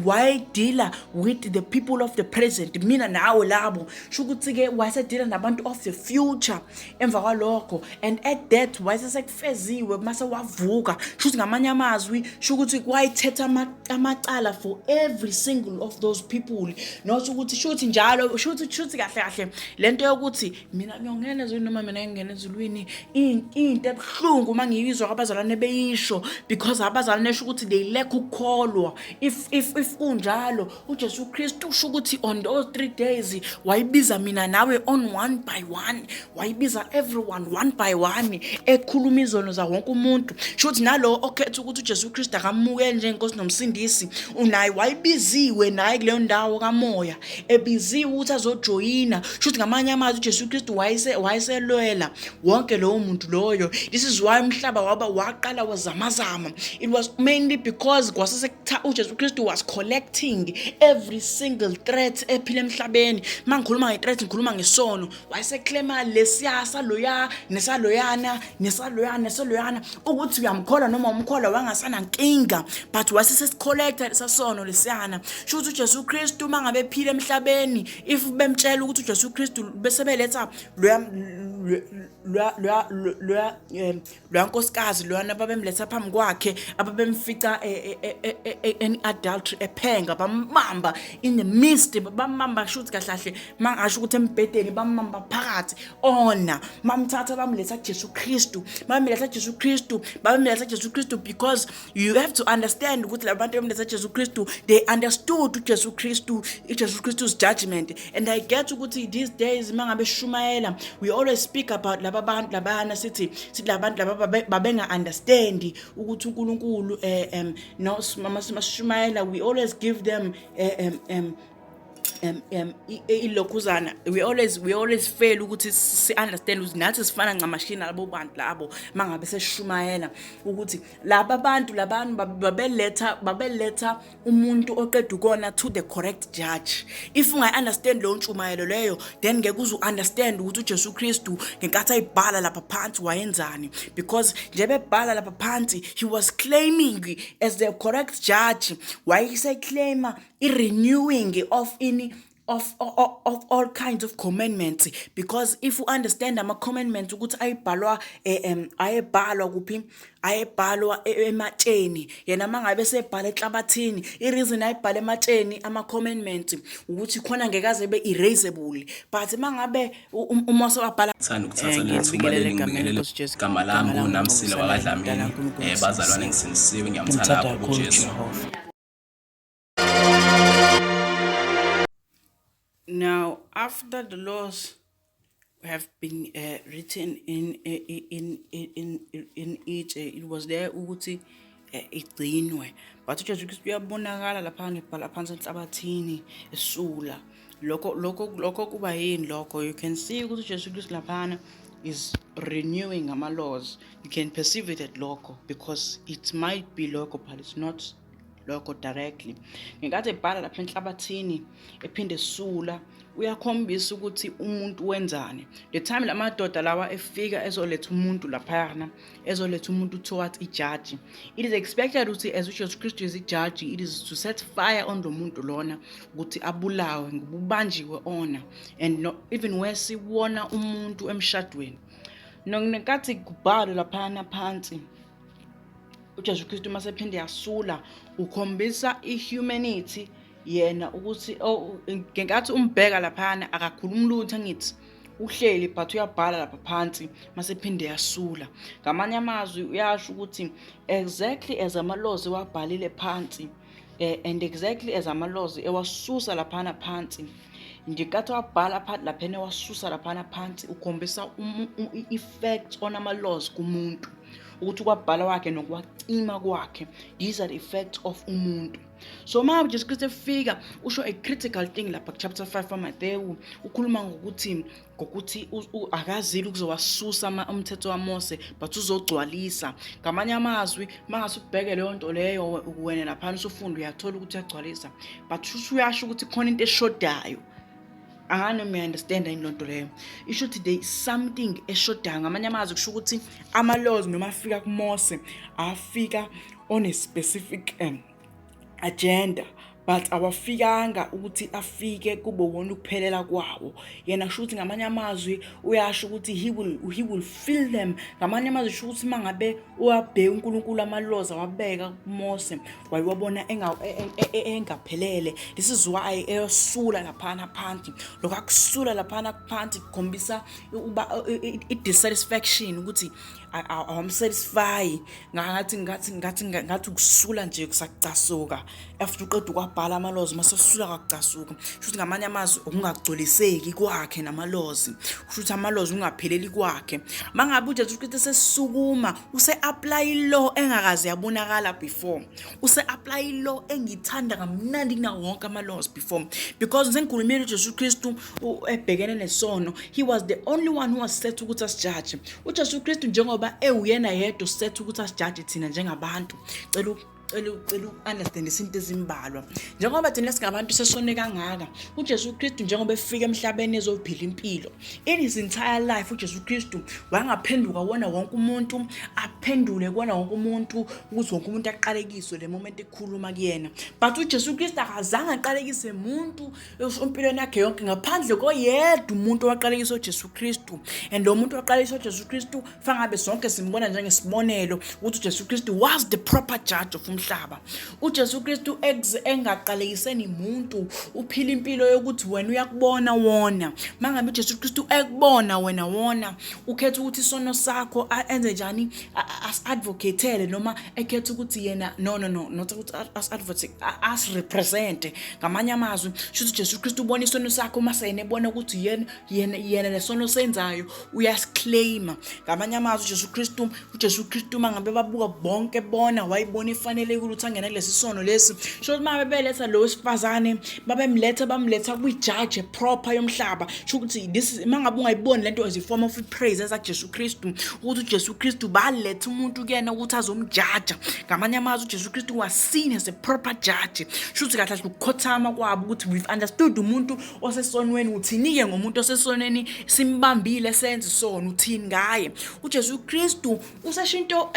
wayedila with the people of the present, mina nawe labo. Shukuthi ke wayesedila nabantu of the future emva kwalokho, and at that wayesesekufeziwe mase wavuka. Shuthi ngamanye amazwi, shukuthi wayithetha amacala for every single of those people. Not ukuthi shuthi njalo, shuthi kahle kahle lento yokuthi mina ngiyongena ezulwini noma mina ngingena ezulwini, into ebuhlungu uma ngiyizwa kwabazalwane beyisho, because abazalwane esho ukuthi they lack ukukholwa. If kunjalo, uJesu Kristu usho ukuthi on those 3 days wayibiza mina nawe on one by one, wayibiza everyone one by one, ekhuluma izono za wonke umuntu. Sho ukuthi nalo okhetha ukuthi uJesu Kristu akamukele njengenkosi nomsindisi, unaye wayibiziwe naye kuleyo ndawo kamoya, ebiziwe ukuthi azojoyina. Sho ukuthi ngamanye amazwi uJesu Kristu wayeselwela wonke lowo muntu loyo. This is why umhlaba waba waqala wazamazama. It was mainly because uJesu Kristu was collecting every single threat ephila emhlabeni. Mangikhuluma nge-threat, ngikhuluma ngesono. Wayeseclaima lesiya saloya nesaloyana nesaloyana nesaloyana, ukuthi uyamkholwa noma umkholwa wangasanankinga, but wasesesicollecta lesasono lesiyana. Sho ukuthi uJesu Kristu mangabe ephila emhlabeni, if bemtshela ukuthi uJesu Kristu bese beletha loya nkosikazi loyana babemletha phambi kwakhe, ababemfica in adultery, ephenga, bambamba in the midst, bambamba shuthi kahle kahle mangasho ukuthi embhedeni, bambamba phakathi ona, bamthatha bamletha kuJesu Kristu, bamletha Jesu Kristu, bamletha Jesu Kristu, because you have to understand ukuthi labantu bamletha Jesu Kristu, they understood uJesu Kristu, uJesu Kristu's judgment. And I get ukuthi these days mangabe shumayela, we always speak about laba bantu labana, sithi labantu laba babenga understand ukuthi uNkulunkulu no masishumayela, we always give them ilokhuzana, we always fail ukuthi si understand ukuthi nathi sifana ncamashini labo bantu labo mangabe seshumayela ukuthi laba bantu labantu babeletha umuntu oqeda ukona to the correct judge. If ungayi understand leyo ntshumayelo leyo, then ngeke uze understand ukuthi uJesu Kristu ngenkathi ayibhala lapha phansi wayenzani, because nje bebhala lapha phansi he was claiming as the correct judge, wayeseclaima i-renewing of ini of all kinds of commandments. Because if you understand ama commandments ukuthi ayibhalwa ayebhalwa kuphi, ayebhalwa ematsheni, yena mangabe sebhala enhlabathini, i reason ayibhala ematsheni ama commandments ukuthi khona ngeke aze be erasable. But mangabe uMose wabhala, Thanda ukuthatha leli thuba leli ngibingelele igama lami uNamsila wakaDlamini. Bazalwane, ngisindisiwe, ngiyamthanda kakhulu uJesu. Now, after the laws have been written in each, it was there ukuthi igcinwe. But uJesu Kristu uyabonakala lapha nebhala phansi enhlabathini esula. Lokho kuba yini lokho? You can see ukuthi uJesu Kristu laphana is renewing ama laws. You can perceive it at lokho because it might be lokho, but it's not lokho directly. Ngenkathi ebhala lapha enhlabathini ephinde esula, uyakhombisa ukuthi umuntu wenzani. The time lamadoda lawa efika ezoletha umuntu laphayana, ezoletha umuntu towards ijaji, it is expected ukuthi as uJesu Kristu is ijaji, it is to set fire on lo muntu lona ukuthi abulawe ngoba ubanjiwe ona. And no, even worse, wona umuntu emshadweni. Ngenkathi kubhalwe laphana phansi, uJesu Kristu masephinde yasula, ukhombisa ihumanity yena ukuthi ngenkathi umbheka laphana akakhulumi lutho, angithi uhleli but uyabhala lapha phansi masephinde yasula. Ngamanye amazwi uyasho ukuthi exactly as ama laws ewabhalile phansi, and exactly as ama laws ewasusa laphana phansi, ngenkathi wabhala phansi laphana ewasusa laphana phansi, ukhombisa i-effect on ama laws kumuntu, ukuthi ukwabhala kwakhe nokwacima kwakhe, these are the effects of umuntu. So uma uJesu Kristu efika usho a critical thing lapha chapter 5 kaMathewu, ukhuluma ngokuthi akazile ukuzowasusa umthetho waMose but uzogcwalisa. Ngamanye amazwi mangase ubheke leyo nto leyo wena lapha usufunda uyathola ukuthi uyagcwalisa, but uyasho ukuthi khona into eshodayo. Angani me understand yini lonto leyo? Isho ukuthi there is something eshodayo. Ngamanye amazwi kusho ukuthi ama laws noma afika kuMose afika on a specific agenda, But awafikanga ukuthi afike kube wona ukuphelela kwawo. Yena kusho ukuthi ngamanye amazwi uyasho ukuthi he will fill them. Ngamanye amazwi kusho ukuthi mangabe uyabheka uNkulunkulu ama-laws awabeka kuMose, wayewabona engaphelele. This is why eyosula laphana phansi. Lokho akusula laphana phansi kukhombisa uba i-dissatisfaction, ukuthi awamsatisfy. Ngathi ukusula nje kusakucasuka after uqeda ukwabhala ama-laws, mase usula kakucasuka. Kusho ukuthi ngamanye amazwi ukungagculiseki kwakhe nama-laws, kusho ukuthi ama-laws ungapheleli kwakhe. Mangabe uJesu Kristu sesukuma use-apply law engakaze yabonakala before, use-apply law engithanda kamnandi kunawo wonke ama-laws before, because sengikhulumile, uJesu Kristu ebhekene nesono, he was the only one who was set ukuthi asijaje. UJesu Kristu njengoba ewuyena yedwa set ukuthi asijaje thina njengabantu, cela uku-understand izinto ezimbalwa. Njengoba thina singabantu sesone kangaka, uJesu Kristu njengoba efika emhlabeni ezophila impilo, in his entire life uJesu Kristu wangaphenduka wona wonke umuntu, aphendule kuwona wonke umuntu ukuthi wonke umuntu aqalekiswe le moment ekhuluma kuyena. But uJesu Kristu akazange aqalekise muntu empilweni yakhe yonke ngaphandle koyedwa umuntu owaqalekisa uJesu Kristu. And lo muntu owaqalekisa uJesu Kristu, fangabe sonke simbona njengesibonelo ukuthi uJesu Kristu was the proper judge of umhlaba. UJesu Kristu engaqalekiseni muntu, uphila impilo yokuthi wena uyakubona wona. Mangabe uJesu Kristu ekubona wena wona, ukhetha ukuthi isono sakho enze njani, as-advocatele, noma ekhetha ukuthi yena, no no no not ukuthi as-advocate, as-represent. Ngamanye amazwi shuthi uJesu Kristu ubona isono sakho, mase yena ebona ukuthi yena lesono senzayo uyasiclaima. Ngamanye amazwi uJesu Kristu mangabe babuka bonke bona, wayibona ifanelekile ukuthi angene kulesi sono lesi. Sho ukuthi mangabe beletha lo wesifazane, babemletha, bamletha kwijaji proper yomhlaba. Sho ukuthi this is, mangabe ungayiboni lento as a form of praise eza Jesu Kristu, ukuthi uJesu Kristu baletha umuntu kuyena ukuthi azomjaja. Ngamanye amazwi uJesu Kristu was seen as a proper judge. Sho ukuthi kahle kahle ukukhothama kwabo ukuthi we've understood umuntu osesonweni, uthini-ke ngomuntu osesonweni simbambile senze isono, uthini ngaye? UJesu Kristu usesho into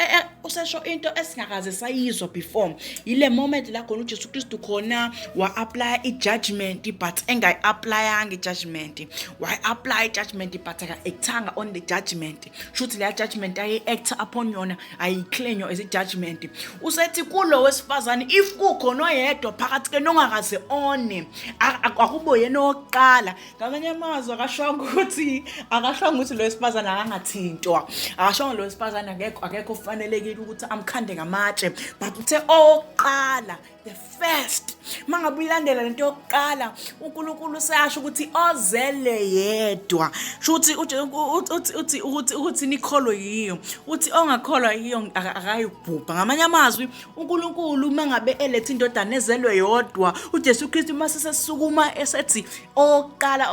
usesho into esingakaze sayizwa before. Yile moment la khona uJesu Kristu khona wa-apply i-judgment, but engayi-applyanga i-judgment. Wayi-apply i-judgment, but aka-actanga on the judgment. Shuthi leya judgment ayi-act upon yona ayiclainywa as i-judgment. Usethi kulo wesifazane, if kukhona oyedwa phakathi kenu ongakaze one, akubo yena owokuqala. Ngamanye amazwi akashongo ukuthi lo wesifazane akangathintwa, akashongo lo wesifazane akekho ofanelekile ukuthi amkhande ngamatshe, but uthe owokuqala, the first. Mangabe uyilandela lento yokuqala, uNkulunkulu useyasho ukuthi ozele yedwa, sho ukuthi uthi nikholwe yiyo, uthi ongakholwa yiyo akayibhubha. Ngamanye amazwi uNkulunkulu mangabe eletha indodana ezelwe yodwa, uJesu Kristu, mase sesukuma esethi oqala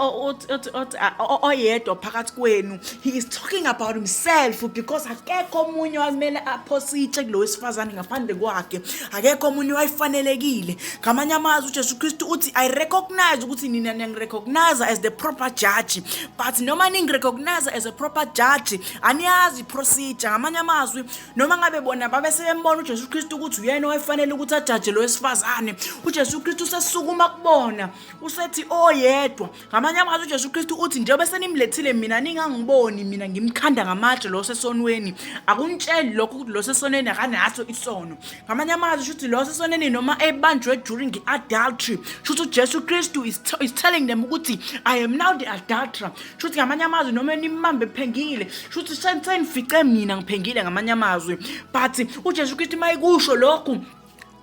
oyedwa phakathi kwenu, he is talking about himself, because akekho omunye wamele aphose itshe kulo wesifazane ngaphandle kwakhe, akekho omunye wayefanelekile. Ngamanye amazwi uJesu Kristu uthi, "I recognize ukuthi nina niyangirecognize as the proper judge, but noma ningirecognize as a proper judge, aniyazi procedure." Ngamanye amazwi noma ngabe bona babe sebembona uJesu Kristu ukuthi uyena owayefanele ukuthi ajaje lo wesifazane, uJesu Kristu usesukuma kubona usethi oyedwa. Ngamanye amazwi uJesu Kristu uthi, njengoba senimlethile mina ningangiboni mina ngimkhanda ngamatshe lo sesonweni, akunitsheli lokho ukuthi lo sesonweni akanaso isono. Ngamanye amazwi shuthi lo sesonweni noma ebanjwe during i-adultery, shuthi uJesu Kristu is telling them ukuthi, "I am now the adulterer." Shuthi ngamanye amazwi noma nimbambe ephengile, shuthi senifice mina ngiphengile, ngamanye amazwi. But uJesu Kristu mayikusho lokhu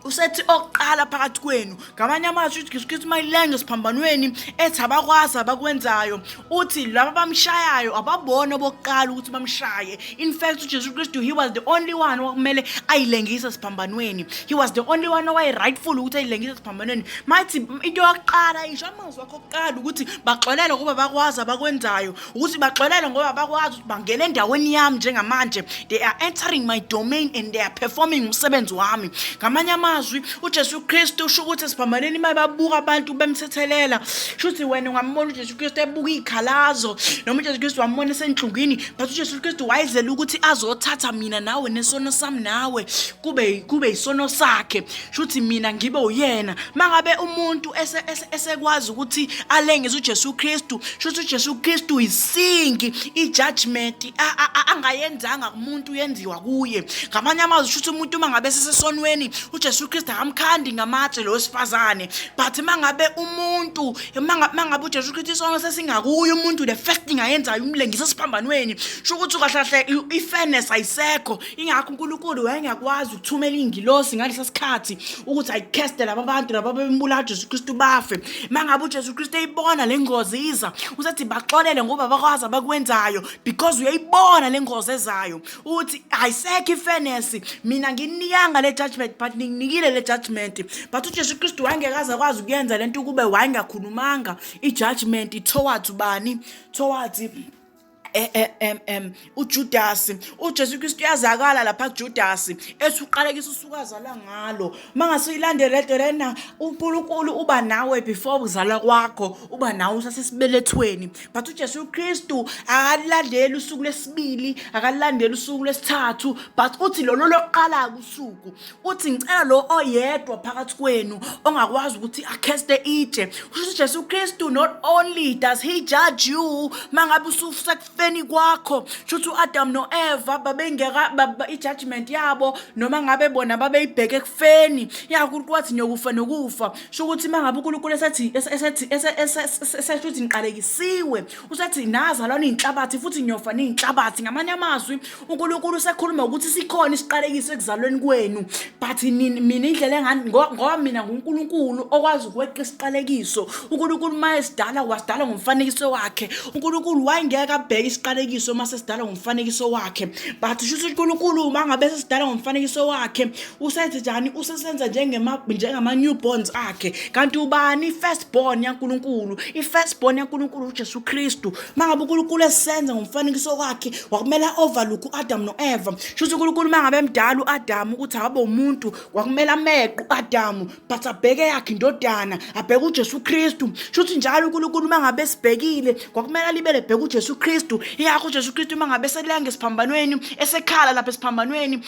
usethi oqala phakathi kwenu. Ngamanye amazwi uJesu Kristu mayilenga esiphambanweni ethi abakwazi abakwenzayo, uthi laba bamshayayo ababona bokuqala ukuthi bamshaye. In fact uJesu Kristu, he was the only one okumele ayilengise esiphambanweni. He was the only one owaye rightful ukuthi ayilengise esiphambanweni. Mathi into yokuqala isho amazwi akho okuqala ukuthi baxolele kuba bakwazi abakwenzayo, ukuthi baxolele ngoba bakwazi ukuthi bangena endaweni yami njengamanje. They are entering my domain and they are performing umsebenzi wami. Ngamanye amazwi amazwi, uJesu Kristu usho ukuthi esiphambaneni uma babuka abantu bemthethelela, shuthi wena ungambona uJesu Kristu ebuka iy'khalazo, noma uJesu Kristu wambona esenhlungwini, but uJesu Kristu wayezela ukuthi azothatha mina nawe nesono sami nawe kube isono sakhe, shuthi mina ngibe uyena. Mangabe umuntu esekwazi ukuthi alengise uJesu Kristu, shuthi uJesu Kristu isingi i-judgment angayenzanga kumuntu yenziwa kuye. Ngamanye amazwi shuthi umuntu uma ngabe sesesonweni uJesu Kristu akamkhandi ngamatshe lo wesifazane, but mangabe umuntu mangabe uJesu Kristu isono sesingakuye umuntu, the first thing ayenzayo umlengisa esiphambanweni. Sho ukuthi kahle kahle i-fairness ayisekho. Ingakho uNkulunkulu wayengakwazi ukuthumela iy'ngilosi ngalesa sikhathi ukuthi ayikheste laba bantu laba bembulala uJesu Kristu bafe. Mangabe uJesu Kristu eyibona le ngozi iza, usethi baxolele ngoba bakwazi abakwenzayo, because uyayibona le ngozi ezayo uthi ayisekho i-fairness. Mina nginikanga le judgment, but ninginikile le judgment. But uJesu Kristu wayengeke aze akwazi ukuyenza lento ukube wayengakhulumanga i-judgment towards ubani? Towards uJudas. UJesu Kristu uyazakala lapha kuJudas ethi uqalekisa usuku azalwa ngalo. Mangase uyilandele lento lena, uNkulunkulu uba nawe before ukuzalwa kwakho, uba nawe usasesibelethweni, but uJesu Kristu akalandeli usuku lwesibili, akalandeli usuku lwesithathu, but uthi lolo lokuqala usuku, uthi ngicela lo oyedwa phakathi kwenu ongakwazi ukuthi akheste itshe. Kusho uJesu Kristu, not only does he judge you mangabe ususekufeni kwakho, shuthi uAdam noEva babengeka i-judgment yabo, noma ngabe bona babeyibheke ekufeni yakuthi kwathi niyokufa nokufa. Sho ukuthi mangabe uNkulunkulu esethi esethi niqalekisiwe, usethi nazalwa niyinhlabathi futhi niyofa niyinhlabathi. Ngamanye amazwi uNkulunkulu usekhuluma ukuthi sikhona isiqalekiso ekuzalweni kwenu, but mina indlela engani, ngoba mina nguNkulunkulu okwazi ukweqa isiqalekiso. uNkulunkulu uma esidala wasidala ngomfanekiso wakhe. uNkulunkulu wayengeke abheke isiqalekiso uma sesidala ngomfanekiso wakhe, but sho ukuthi uNkulunkulu uma ngabe sesidala ngomfanekiso wakhe usenze njani? Usesenza njengama newborns akhe. Kanti ubani i-first born yaNkulunkulu? I-first born yaNkulunkulu uJesu Kristu. Mangabe uNkulunkulu esenza ngomfanekiso wakhe, wakumele overlook uAdam noEva. Sho ukuthi uNkulunkulu mangabe emdala uAdam ukuthi akabe umuntu, kwakumele ameqe uAdam, but abheke yakhe indodana, abheke uJesu Kristu. Sho ukuthi njalo uNkulunkulu mangabe sibhekile kwakumele alibele bheke uJesu Kristu. Ingakho uJesu Kristu mangabe selenga esiphambanweni, esekhala lapha esiphambanweni,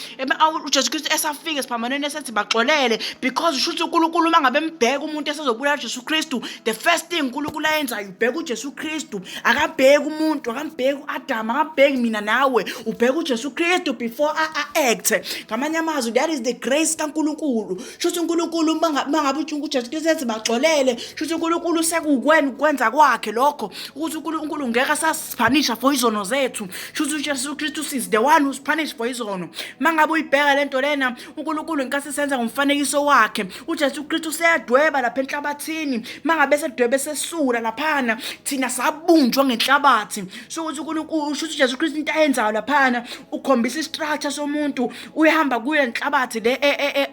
uJesu Kristu esafika esiphambanweni esethi baxolele, because usho ukuthi uNkulunkulu uma ngabe embheka umuntu esezobulala uJesu Kristu, the first thing uNkulunkulu ayenzayo ubheka uJesu Kristu. Akabheki umuntu, akambheki uAdam, akabheki mina nawe, ubheka uJesu Kristu before a-act. Ngamanye amazwi, that is the grace kaNkulunkulu. Sho ukuthi uNkulunkulu uma ngabe uJesu Kristu ethi baxolele, sho ukuthi uNkulunkulu sekukwena ukwenza kwakhe lokho, ukuthi uNkulunkulu ngeke asasiphanisha for izono zethu. Sho ukuthi uJesu Kristu is the one who's punished for izono. Mangabe uyibheka lento lena, uNkulunkulu inkathi senza ngomfanekiso wakhe, uJesu Kristu useyadweba lapha enhlabathini. Mangabe sedwebe sesula laphana, thina sabunjwa ngenhlabathi. So ukuthi uNkulunkulu, usho ukuthi uJesu Kristu into ayenzayo laphana ukhombisa i-structure somuntu. Uyahamba kuyo lenhlabathi le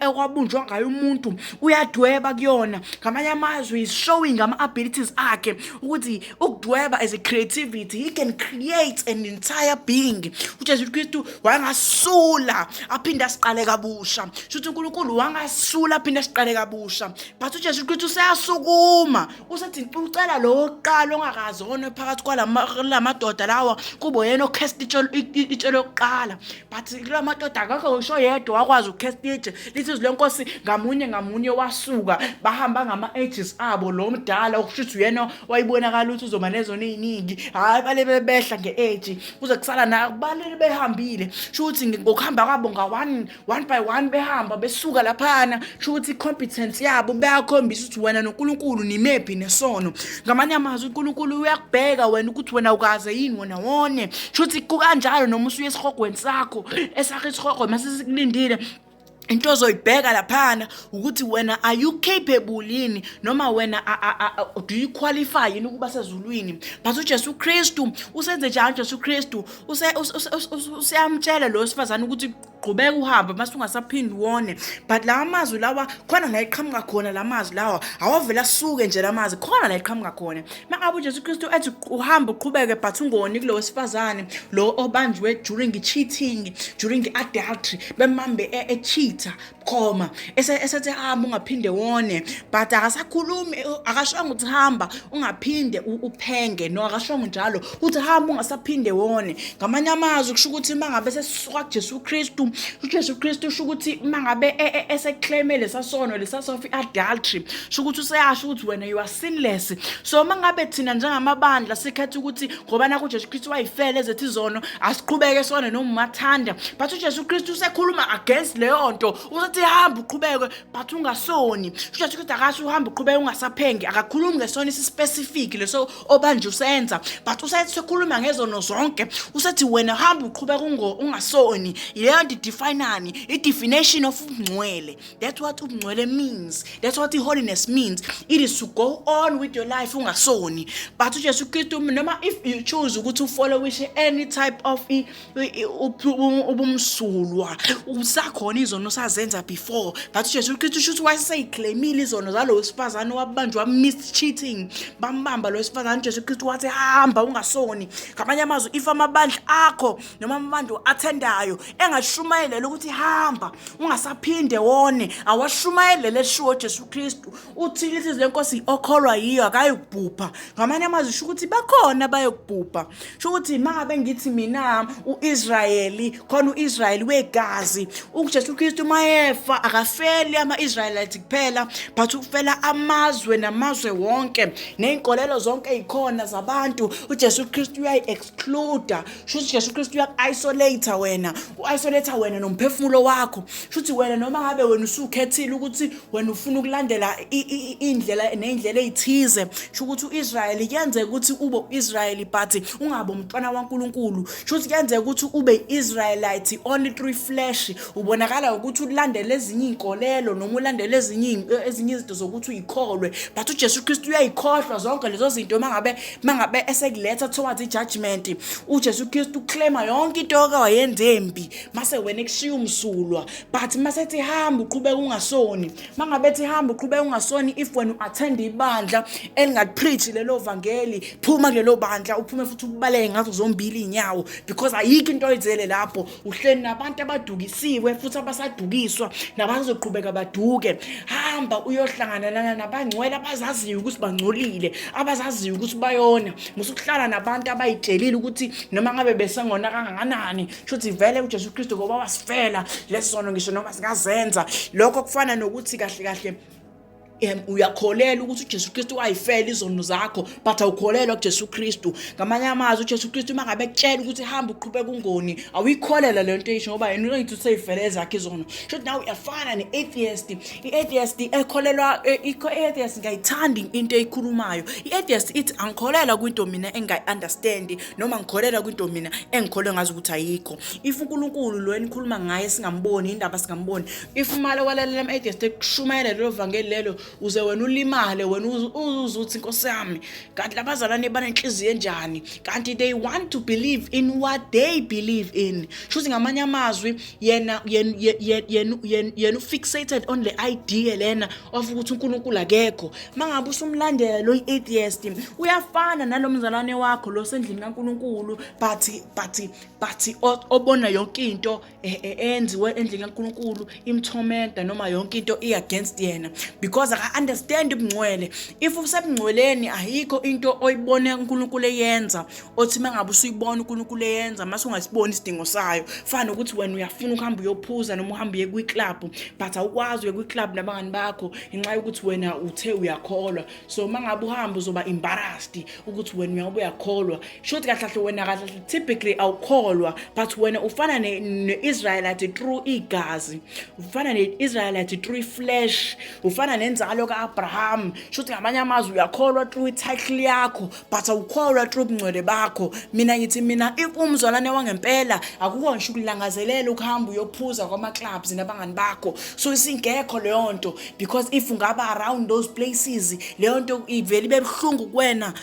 ekwabunjwa ngayo umuntu, uyadweba kuyona. Ngamanye amazwi, is showing ama-abilities akhe ukuthi ukudweba as a creativity, he can create an entire being. UJesu Kristu wangasula aphinde asiqale kabusha. Shuthi uNkulunkulu wangasula aphinde asiqale kabusha, but uJesu Kristu useyasukuma usethi ucela lo wokuqala ongakazi one phakathi kwalamadoda lawa kube yena okhesta itshe lokuqala. But kula madoda akakho ngisho yedwa wakwazi ukukhesta itshe. Lithi izwi lenkosi, ngamunye ngamunye wasuka bahamba ngama-ages abo. Lo mdala, okusho ukuthi uyena wayibonakala ukuthi uzoba nezona ey'ningi, hhayi, bale behla nge-age kuze kusala na balele behambile. Sho ukuthi ngokuhamba kwabo nga-one one by one behamba besuka laphana, sho ukuthi i-competence yabo bayakhombisa ukuthi wena noNkulunkulu nimephi nesono. Ngamanye amazwi, uNkulunkulu uyakubheka wena ukuthi wena ukaze yini wena wone. Sho ukuthi kukanjalo noma usuye esihogweni sakho, esakho isihogo mase sikulindile, into ozoyibheka laphana ukuthi wena are you capable yini, noma wena do you qualify yini ukuba sezulwini. But uJesu Kristu usenze njani? Ujesu Kristu useyamtshela lo wesifazane ukuthi qhubeka uhambe mase ungasaphindi wone. But lawa mazwi lawa, khona la iqhamuka khona la mazwi lawa, awavele asuke nje la mazwi, khona la iqhamuka khona. Mangabe uJesu Kristu ethi uhamba uqhubeke but ungoni kulo wesifazane lo obanjwe during cheating, during adultery, bemambe e-cheat. eseprofitha khoma esethi hamba ungaphinde wone, but akasakhulumi, akashongo ukuthi hamba ungaphinde uphenge, no, akashongo njalo, uthi hamba ungasaphinde wone. Ngamanye amazwi kusho ukuthi uma ngabe sesisuka kuJesu Kristu, uJesu Kristu usho ukuthi uma ngabe eseclaime lesa sono lesa of adultery, sho ukuthi useyasho ukuthi wena you are sinless. So uma ngabe thina njengamabandla sikhetha ukuthi ngoba naku uJesu Kristu wayifela ezethu izono, asiqhubeke sona noma umathanda, but uJesu Kristu usekhuluma against leyo nto, usethi hamba uqhubeke but ungasoni. UJesu Kristu akasho uhamba uqhubeke ungasaphengi, akakhulumi ngesono esispecific leso obanje usenza, but usethi sekhuluma ngezono zonke, usethi wena hamba uqhubeke ungasoni. Leyo nto idefinani i-definition of ubungcwele. That's what ubungcwele means, that's what i-holiness means. It is to go on with your life ungasoni. But uJesu Kristu, noma if you choose ukuthi ufollowishe any type of ubumsulwa, usakhona izono osazenza before, but uJesu Kristu shuthi wayeseyiclaimile izono zalo wesifazane owabanjwa miss cheating, bambamba lo wesifazane, uJesu Kristu wathi hamba ungasoni. Ngamanye amazwi, if amabandla akho noma amabandla athendayo engashumayelele ukuthi hamba ungasaphinde wone, awashumayelele eshiwo Jesu Kristu, uthi ilizwi lenkosi okholwa yiyo akayikubhubha. Ngamanye amazwi sho ukuthi bakhona bayokubhubha. Sho ukuthi mangabe ngithi mina uIsrayeli, khona uIsrayeli wegazi, uJesu Kristu mayefa akafeli ama-Israelites kuphela, but ufela amazwe namazwe wonke ney'nkolelo zonke ey'khona zabantu. uJesu Kristu uyayi-exclude, sho ukuthi uJesu Kristu uyaku-isolate wena, u-isolate wena nomphefumulo wakho. Sho ukuthi wena noma ngabe wena usukhethile ukuthi wena ufuna ukulandela indlela ney'ndlela ey'thize, sho ukuthi u-Israyeli kuyenzeka ukuthi ube u-Israyeli but ungabe umntwana waNkulunkulu. Sho ukuthi kuyenzeka ukuthi ube i-Israelite only through flesh, ubonakala ukuthi ulandele ezinye iy'nkolelo noma ulandele ezinye izinto zokuthi uyikholwe, but uJesu Kristu uyayikhohlwa zonke lezo zinto mangabe esekuletha towards i-judgment. uJesu Kristu uclaima yonke into oke wayenza embi, mase wena ekushiya umsulwa. But masethi hamba uqhubeke ungasoni, mangabe ethi hamba uqhubeke ungasoni, if wena u-attend ibandla elingapreach lelo vangeli, phuma kulelo bandla, uphume futhi ubaleke ngazo zombili iy'nyawo, because ayikho into oyizele lapho. Uhleli nabantu abadukisiwe futhi abasadukiswa nabazoqhubeka baduke. Hamba uyohlangana nabangcwele abazaziyo ukuthi bangcolile, abazaziyo ukuthi bayona. Musukuhlala nabantu abayitshelile ukuthi noma ngabe besengona kangakanani, shuthi vele uJesu Kristu ngoba wasifela lesono ngisho noma singazenza. Lokho kufana nokuthi kahle kahle uyakholelwa ukuthi uJesu Kristu wayifela izono zakho, but awukholelwa kuJesu Kristu. Ngamanye amazwi, uJesu Kristu uma ngabe ekutshela ukuthi hamba uqhubeke ungoni, awuyikholelwa le nto eyisho, ngoba yena uthi useyifele ezakhe izono. Shuthi nawe uyafana ne-atheist. I-atheist ekholelwa, i-atheist ngiyayithanda into eyikhulumayo. I-atheist ithi angikholelwa kwinto mina engayi-understand, noma ngikholelwa kwinto mina engikholwe ngazi ukuthi ayikho. If uNkulunkulu lo enikhuluma ngaye singamboni, indaba singamboni, if umale walalela ama-atheist ekushumayela lelo vangeli lelo, uze wena ulimale, wena uze uthi inkosi yami, kanti labazalwane banenhliziyo enjani, kanti they want to believe in what they believe in. Shuthi ngamanye amazwi yena ufixated on the idea lena of ukuthi uNkulunkulu akekho. Mangabe usumlandela lo i-atheist, uyafana nalo mzalwane wakho lo sendlini kaNkulunkulu, but obona yonke into enziwe endlini kaNkulunkulu imthomenta, noma yonke into i-against yena, because aka-understand ubungcwele. If usebungcweleni, ayikho into oyibone uNkulunkulu eyenza othi mangabe usuyibona uNkulunkulu eyenza mase ungasiboni isidingo sayo. Fana nokuthi wena uyafuna ukuhamba uyophuza noma uhambe uye kwi-club, but awukwazi uye kwi-club nabangani bakho ngenxa yokuthi wena uthe uyakholwa. So mangabe uhamba uzoba embarrassed ukuthi wena uyabe uyakholwa. Shuthi kahle kahle wena kahle kahle typically awukholwa, but wena ufana ne-Israelite through igazi, ufana ne-Israelite through flesh, ufana nenzalo ka-Abraham. Shuthi ngamanye amazwi uyakholwa through i-title yakho, but awukholwa through ubungcwele bakho. Mina ngithi mina, if umzalwane wangempela, akukho ngisho ukulangazelela ukuhamba uyophuza kwama-clubs nabangani bakho. So isingekho leyo nto, because if ungaba around those places, leyo nto ivele ibe buhlungu kuwena,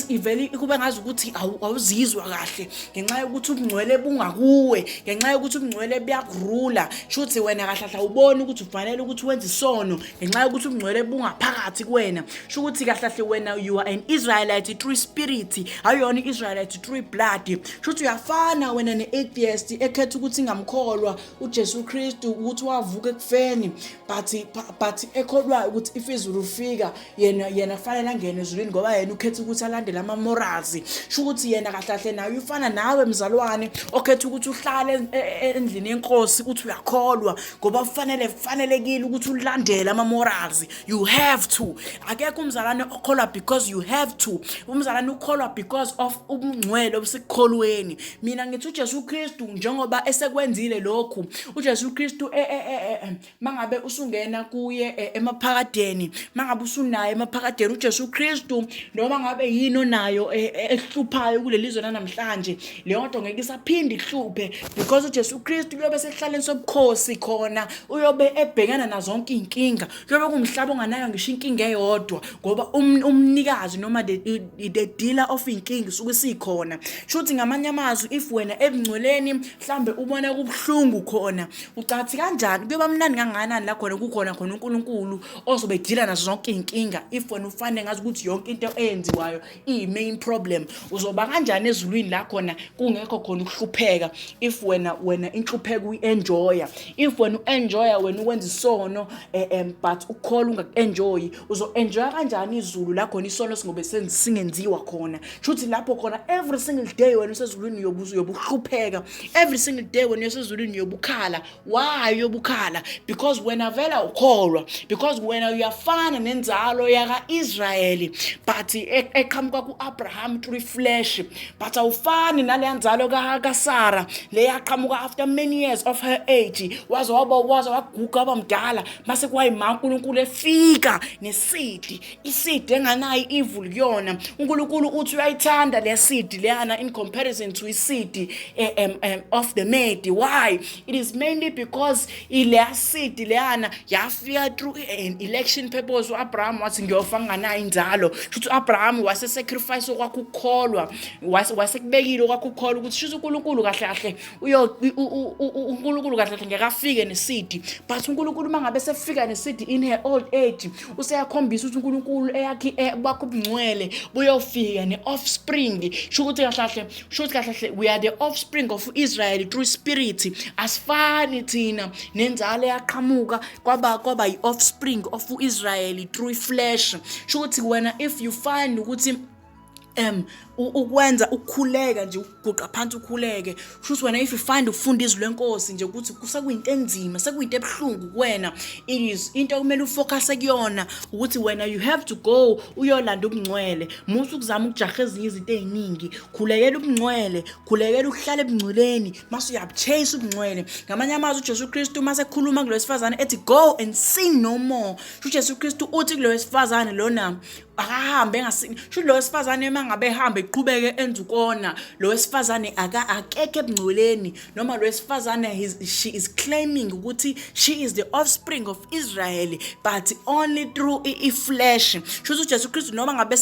ivele kube ngazi ukuthi awuzizwa kahle, ngenxa yokuthi ubungcwele bungakuwe, ngenxa yokuthi ubungcwele buyakurula. Shuthi wena kahle kahle awuboni ukuthi ufanele ukuthi wenze isono ngenxa yokuthi Ukuthi ubungcwele bungaphakathi kuwena, sho ukuthi kahle kahle wena you are an Israelite through spirit, awuyona i-Israelite through blood. Sho ukuthi uyafana wena ne-atheist ekhetha ukuthi ingamkholwa uJesu Kristu ukuthi wavuka ekufeni, but ekholwayo ukuthi if izulu ufika yena kufanele angene ezulwini ngoba yena ukhetha ukuthi alandele ama-morals. Sho ukuthi yena kahle kahle naye ufana nawe mzalwane okhetha ukuthi uhlale endlini yenkosi uthi uyakholwa ngoba kufanelekile ukuthi ulandele ama-morals. You have to. Akekho umzalwane okholwa because you have to. Umzalwane ukholwa because of ubungcwele obusekukholweni. Mina ngithi uJesu Kristu njengoba esekwenzile lokhu, uJesu Kristu mangabe usungena kuye emaphakadeni, mangabe usunaye emaphakadeni uJesu Kristu, noma ngabe yini onayo ehluphayo kuleli zwe namhlanje, leyo nto ngeke isaphinde ihluphe because uJesu Kristu uyobe sehlaleni sobukhosi khona, uyobe ebhekana nazo zonke inkinga. Kuyobe kuwumhlaba onganayo ngisho inkinga eyodwa ngoba umnikazi noma the dealer of inkinga isuke isikhona. Shuthi ngamanye amazwi, if wena ebungcweleni mhlambe ubona kubuhlungu khona, ucathi kanjani kuyoba mnandi kangakanani la khona kukhona khona uNkulunkulu ozobe edila nazo zonke iy'nkinga. If wena ufane ngazi ukuthi yonke into eyenziwayo iyi-main problem, uzoba kanjani ezulwini la khona kungekho khona ukuhlupheka? If wena inhlupheko uyi-enjoya, if wena u-enjoya wena ukwenza isono but ukukholwa ungaku-enjoyi, uzo-enjoya kanjani izulu la khona isono singobe singenziwa khona? Shuthi lapho khona every single day wena usezulwini uyobuhlupheka, every single day wena usezulwini uyobukhala. Why uyobukhala? Because wena vela ukholwa, because wena uyafana nenzalo yaka-Israyeli but eqhamuka ku-Abraham through flesh, but awufani naleya nzalo kaSara leyaqhamuka after many years of her age, waze waguga waba mdala, mase kwayima uNkulunkulu efika ne-seed, i-seed enganayo evil kuyona. uNkulunkulu uthi uyayithanda le seed leyana in comparison to i-seed of the maid. Why? It is mainly because ileya seed leyana yafika through an election purpose. uAbraham wathi ngiyofa nganayo inzalo. Shuthi uAbraham wase sacrifice okwakhe ukukholwa, wasekubekile okwakhe ukukholwa ukuthi shuthi uNkulunkulu kahle kahle uNkulunkulu kahle kahle ngeke afike ne-seed, but uNkulunkulu mangabe sefika ne-seed in her old age, useyakhombisa ukuthi uNkulunkulu eyakhe bakho ubungcwele buyofika ne-offspring. Sho ukuthi kahle kahle we are the offspring of Israel through spirit. Asifani thina nenzalo eyaqhamuka kwaba i-offspring of Israel through flesh. Sho ukuthi wena if you find ukuthi ukwenza ukukhuleka nje, ukuguqa phansi ukhuleke, kusho wena if you find ukufunda izwi lenkosi nje ukuthi kusekuyinto enzima, sekuyinto ebuhlungu kuwena, it is into okumele ufocus kuyona ukuthi wena you have to go uyolanda ubungcwele. Musu ukuzama ukujaha ezinye izinto eziningi, khulekela ubungcwele, khulekela ukuhlala ebungcweleni, mase uyabuchase ubungcwele. Ngamanye amazwi uJesu Kristu mase ekhuluma kulo wesifazane ethi go and sin no more, uJesu Kristu uthi kulo wesifazane lona akahambe engasini. Sho lo wesifazane mangabe ehamba eqhubeke enza ukona, lo wesifazane akekho ebungcweleni, noma lo wesifazane she is claiming ukuthi she is the offspring of Israel but only through i-flesh. Sho ukuthi uJesu Kristu noma ngabe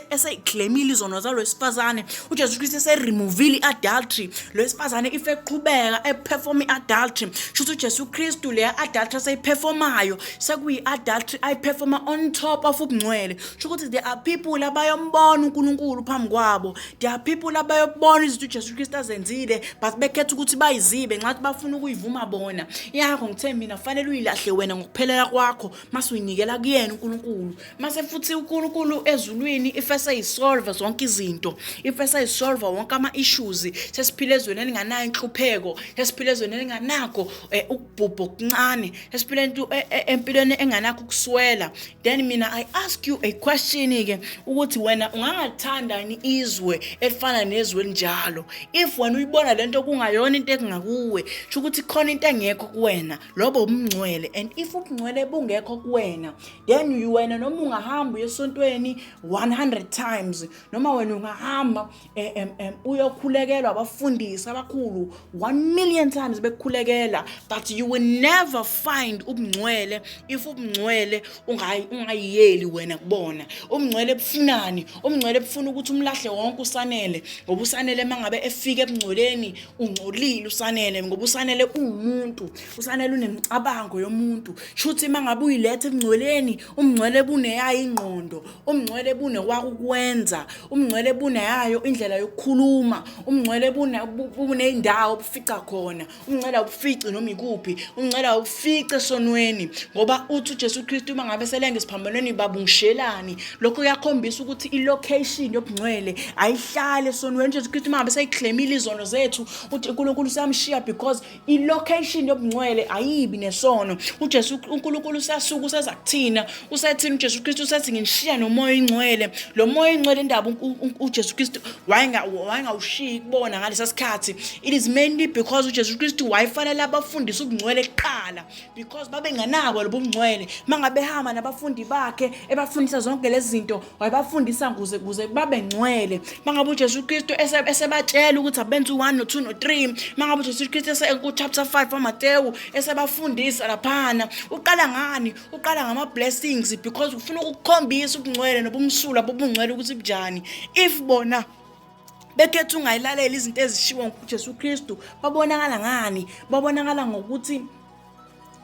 eseyiclaimile izono zalo wesifazane, uJesu Kristu eseremovile i-adultery, lo wesifazane if eqhubeka eperform i-adultery, sho ukuthi uJesu Kristu leya adultery aseyiperformayo sekuyi-adultery ayiperforma on top of ubungcwele. Sho ukuthi there are people abayombona uNkulunkulu phambi kwabo, there are people abayobona izinto uJesu Kristu azenzile but bekhetha ukuthi bayizibe nxa bafuna ukuyivuma bona. Yakho ngithe mina fanele uyilahle wena ngokuphelela kwakho mase uyinikela kuyena uNkulunkulu. Mase futhi uNkulunkulu ezulwini if eseyisolve zonke izinto, if eseyisolve wonke ama-issues, sesiphile ezweni elinganayo inhlupheko, sesiphile ezweni elinganakho ukubhubha okuncane, sesiphile empilweni enganakho ukuswela, then mina I ask you a question ke ukuthi wena ungangathanda yini izwe elifana nezwe elinjalo? If wena uyibona lento kungayona into engakuwe, sho ukuthi khona into engekho kuwena, lobo ubungcwele. And if ubungcwele bungekho kuwena, then wena noma ungahamba uye esontweni 100 times, noma wena ungahamba uyokhulekelwa abafundisi abakhulu 1 million times bekukhulekela, but you will never find ubungcwele if ubungcwele ungayiyeli wena kubona. Ubungcwele bufunani? Ubungcwele bufuna ukuthi umlahle wonke uSanele, ngoba uSanele mangabe efika ebungcweleni ungcolile uSanele, ngoba uSanele uwumuntu, uSanele unemicabango yomuntu. Shuthi mangabe uyiletha ebungcweleni, ubungcwele buneyayo ingqondo, ubungcwele bunekwakukwenza, ubungcwele buneyayo indlela yokukhuluma, ubungcwele buney'ndawo obufica khona. Umncela awufici noma ikuphi, umncela awufici esonweni, ngoba uthi uJesu Kristu uma ngabe selenga esiphambanweni, baba ungishelani. Lokho kuyakhombisa ukuthi i-location yobungcwele ayihlali esonweni. UJesu Kristu uma ngabe seyiclaimile izono zethu, uthi uNkulunkulu useyamshiya because i-location yobungcwele ayibi nesono. UJesu uNkulunkulu usasuka useza kuthina, usethina uJesu Kristu usethi nginishiya nomoya oyingcwele. Lo moya oyingcwele indaba uJesu Kristu wayengawushiyi kubona ngalesa sikhathi. It is mainly because uJesu Kristu wayefanele abafundise ubungcwele kuqala because babenganabo lobu bungcwele. Mangabe ehamba nabafundi bakhe ebafundisa zonke lezi zinto, wayebafundisa kuze babe ngcwele. Mangabe uJesu Kristu esebatshela ukuthi abenze u1 no2 no3, mangabe uJesu Kristu ese ku chapter 5 kaMatewu esebafundisa laphana, uqala ngani? Uqala ngama blessings because ufuna ukukhombisa ubungcwele nobumsulwa bobungcwele ukuthi bunjani. If bona bekhetha ungayilaleli izinto ezishiwo nguJesu Kristu, babonakala ngani? Babonakala ngokuthi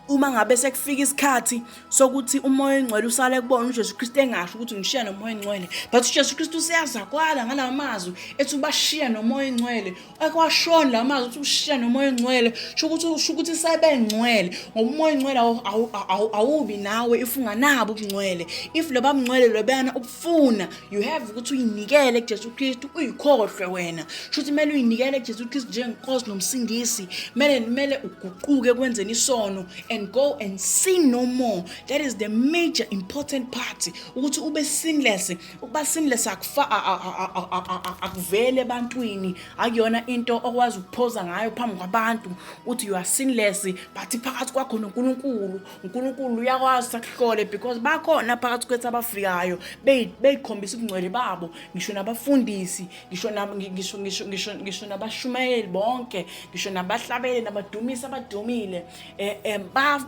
uma ngabe sekufika isikhathi sokuthi umoya oyingcwele usale kubona, uJesu Kristu engasho ukuthi ngishiya nomoya oyingcwele, but uJesu Kristu useyazakwala ngalawa mazwi ethi ubashiya nomoya oyingcwele. Akwashoni la mazwi ukuthi ushiya nomoya oyingcwele, sho ukuthi sebengcwele, ngoba umoya oyingcwele awubi nawe if unganabo ubungcwele. If loba bungcwele lobana ubufuna, you have ukuthi uyinikele kuJesu Kristu, uyikhohlwe wena. Sho ukuthi kumele uyinikele kuJesu Kristu njengenkosi nomsindisi. Kumele uguquke kwenzeni isono and go and sin no more. That is the major important part, ukuthi ube sinless. Ukuba sinless akuvele ebantwini, akuyona into okwazi ukuphoza ngayo phambi kwabantu uthi you are sinless, but phakathi kwakho noNkulunkulu, uNkulunkulu uyakwazi akuhlole, because bakhona phakathi kwethu abafikayo beyikhombisa ubungcwele babo, ngisho nabafundisi, ngisho ngisho ngisho ngisho ngisho nabashumayeli bonke, ngisho nabahlabeli nabadumisi abadumile,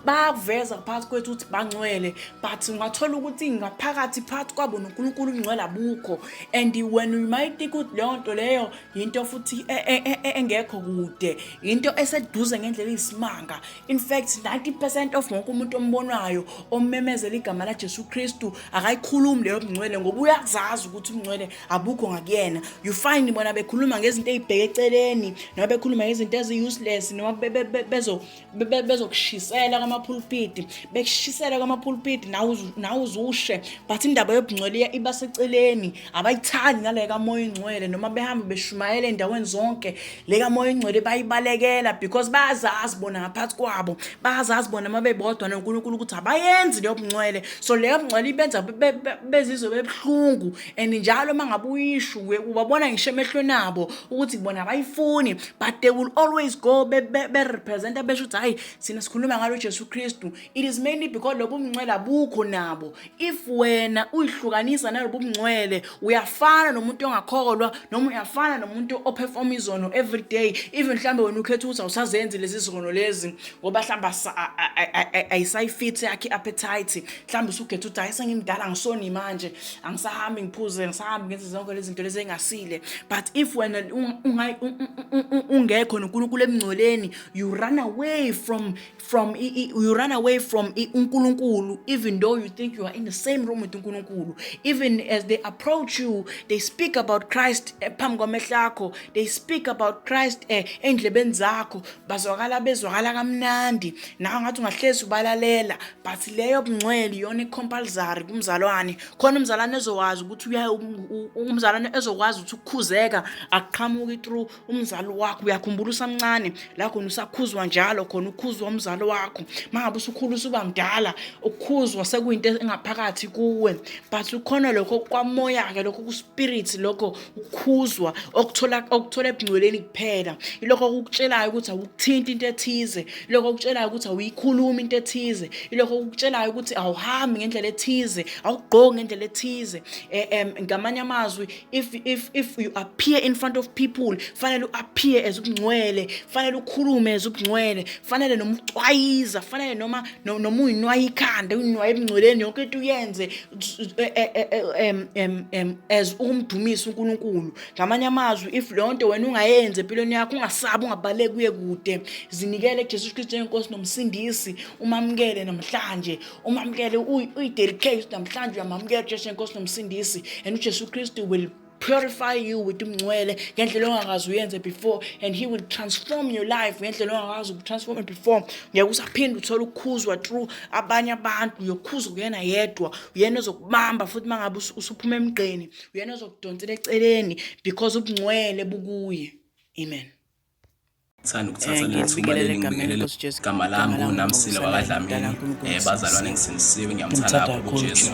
bayakuveza phakathi kwethu ukuthi bangcwele, but ungathola ukuthi ngaphakathi phakathi kwabo noNkulunkulu ubungcwele abukho. And when you might think ukuthi leyo nto leyo yinto futhi engekho kude, into eseduze ngendlela eyisimanga. In fact, 90% of wonke umuntu ombonayo omemezela igama laJesu Kristu akayikhulumi leyo bungcwele, ngoba uyazazi ukuthi ubungcwele abukho ngakuyena. You find bona bekhuluma ngezinto ey'bheke eceleni, noma bekhuluma ngezinto ezi-useless, noma bezokushisela kwamapulpiti, bekushisela kwamapulpiti nawe uzushe, but indaba yobungcwele iba seceleni, abayithandi nale kamoya ingcwele. Noma behamba beshumayela ey'ndaweni zonke, le kamoya ingcwele bayibalekela because bayazazi bona ngaphansi kwabo, bayazazi bona uma bebodwa noNkulunkulu ukuthi abayenzi leyo bungcwele. So leyo bungcwele ibenza bezizwe bebuhlungu, and njalo uma ngabe uyisho ubabona ngisho emehlweni abo ukuthi bona abayifuni, but they will always go be-representa besho ukuthi hayi, thina sikhuluma ngalo Jesu Kristu. It is mainly because lobu bungcwele abukho nabo. If wena uyihlukanisa nalobu bungcwele, uyafana nomuntu ongakholwa, noma uyafana nomuntu operform izono every day. Even mhlambe wena ukhetha ukuthi awusazenzi lezi zono lezi ngoba mhlambe ayisayifithi yakhe i-appetite, mhlambe usukhetha ukuthi hayi, sengimdala, ngisoni manje, angisahambi ngiphuze, ngisahambi ngenze zonke lezi zinto lezi engasile. But if wena ungekho noNkulunkulu emngcweleni, you run away from you run away from uNkulunkulu, even though you think you are in the same room with uNkulunkulu. Even as they approach you, they speak about Christ phambi kwamehlo akho, they speak about Christ endlebeni zakho, bazwakala bezwakala kamnandi nawe ngathi ungahlezi ubalalela, but leyo bungcwele iyona i-compulsory kumzalwane. Khona umzalwane ezowazi ukuthi umzalwane ezokwazi ukuthi ukukhuzeka akuqhamuki through umzali wakho. Uyakhumbula usamncane la khona usakhuzwa njalo khona, ukhuzwa umzali wakho. Mangabe usukhula usuba mdala, ukukhuzwa sekuyinto engaphakathi kuwe, but ukhona lokho kwamoya-ke, lokho ku-spirit, lokho ukukhuzwa okuthola ebungcweleni kuphela. Ilokho okukutshelayo ukuthi awukuthinti into ethize, ilokho okutshelayo ukuthi awuyikhulumi into ethize, ilokho okukutshelayo ukuthi awuhambi ngendlela ethize, awugqoki ngendlela ethize. Ngamanye amazwi, if you appear in front of people, fanele u-appear as ubungcwele, fanele ukhulume as ubungcwele, fanele noma ucwayisa. uyakubiza, fanele noma noma uyinwaye ikhanda, uyinwaye ebungcweleni, yonke into uyenze as ukumdumisa uNkulunkulu. Ngamanye amazwi, if leyo nto wena ungayenzi empilweni yakho, ungasabi, ungabaleki uye kude, zinikele kuJesu Kristu njengenkosi nomsindisi, umamukele namhlanje, umamukele, uyidedicate namhlanje, uyamamukela uJesu njengenkosi nomsindisi, and uJesu Kristu will purify you with umngcwele ngendlela ongakaze uyenze before, and he will transform your life ngendlela ongakaze ukutransform before. Ngeke usaphinde uthole ukukhuzwa through abanye abantu, uyokhuzwa kuyena yedwa, uyena ozokubamba futhi mangabe usuphuma emgqeni, uyena ozokudonsela eceleni because ubungcwele bukuye. Amen. Ngithanda ukuthatha leli thuba leli ngibingelele igama lami nguNamsila wakaDlamini. Bazalwane ngisindisiwe, ngiyamthanda kakhulu uJesu.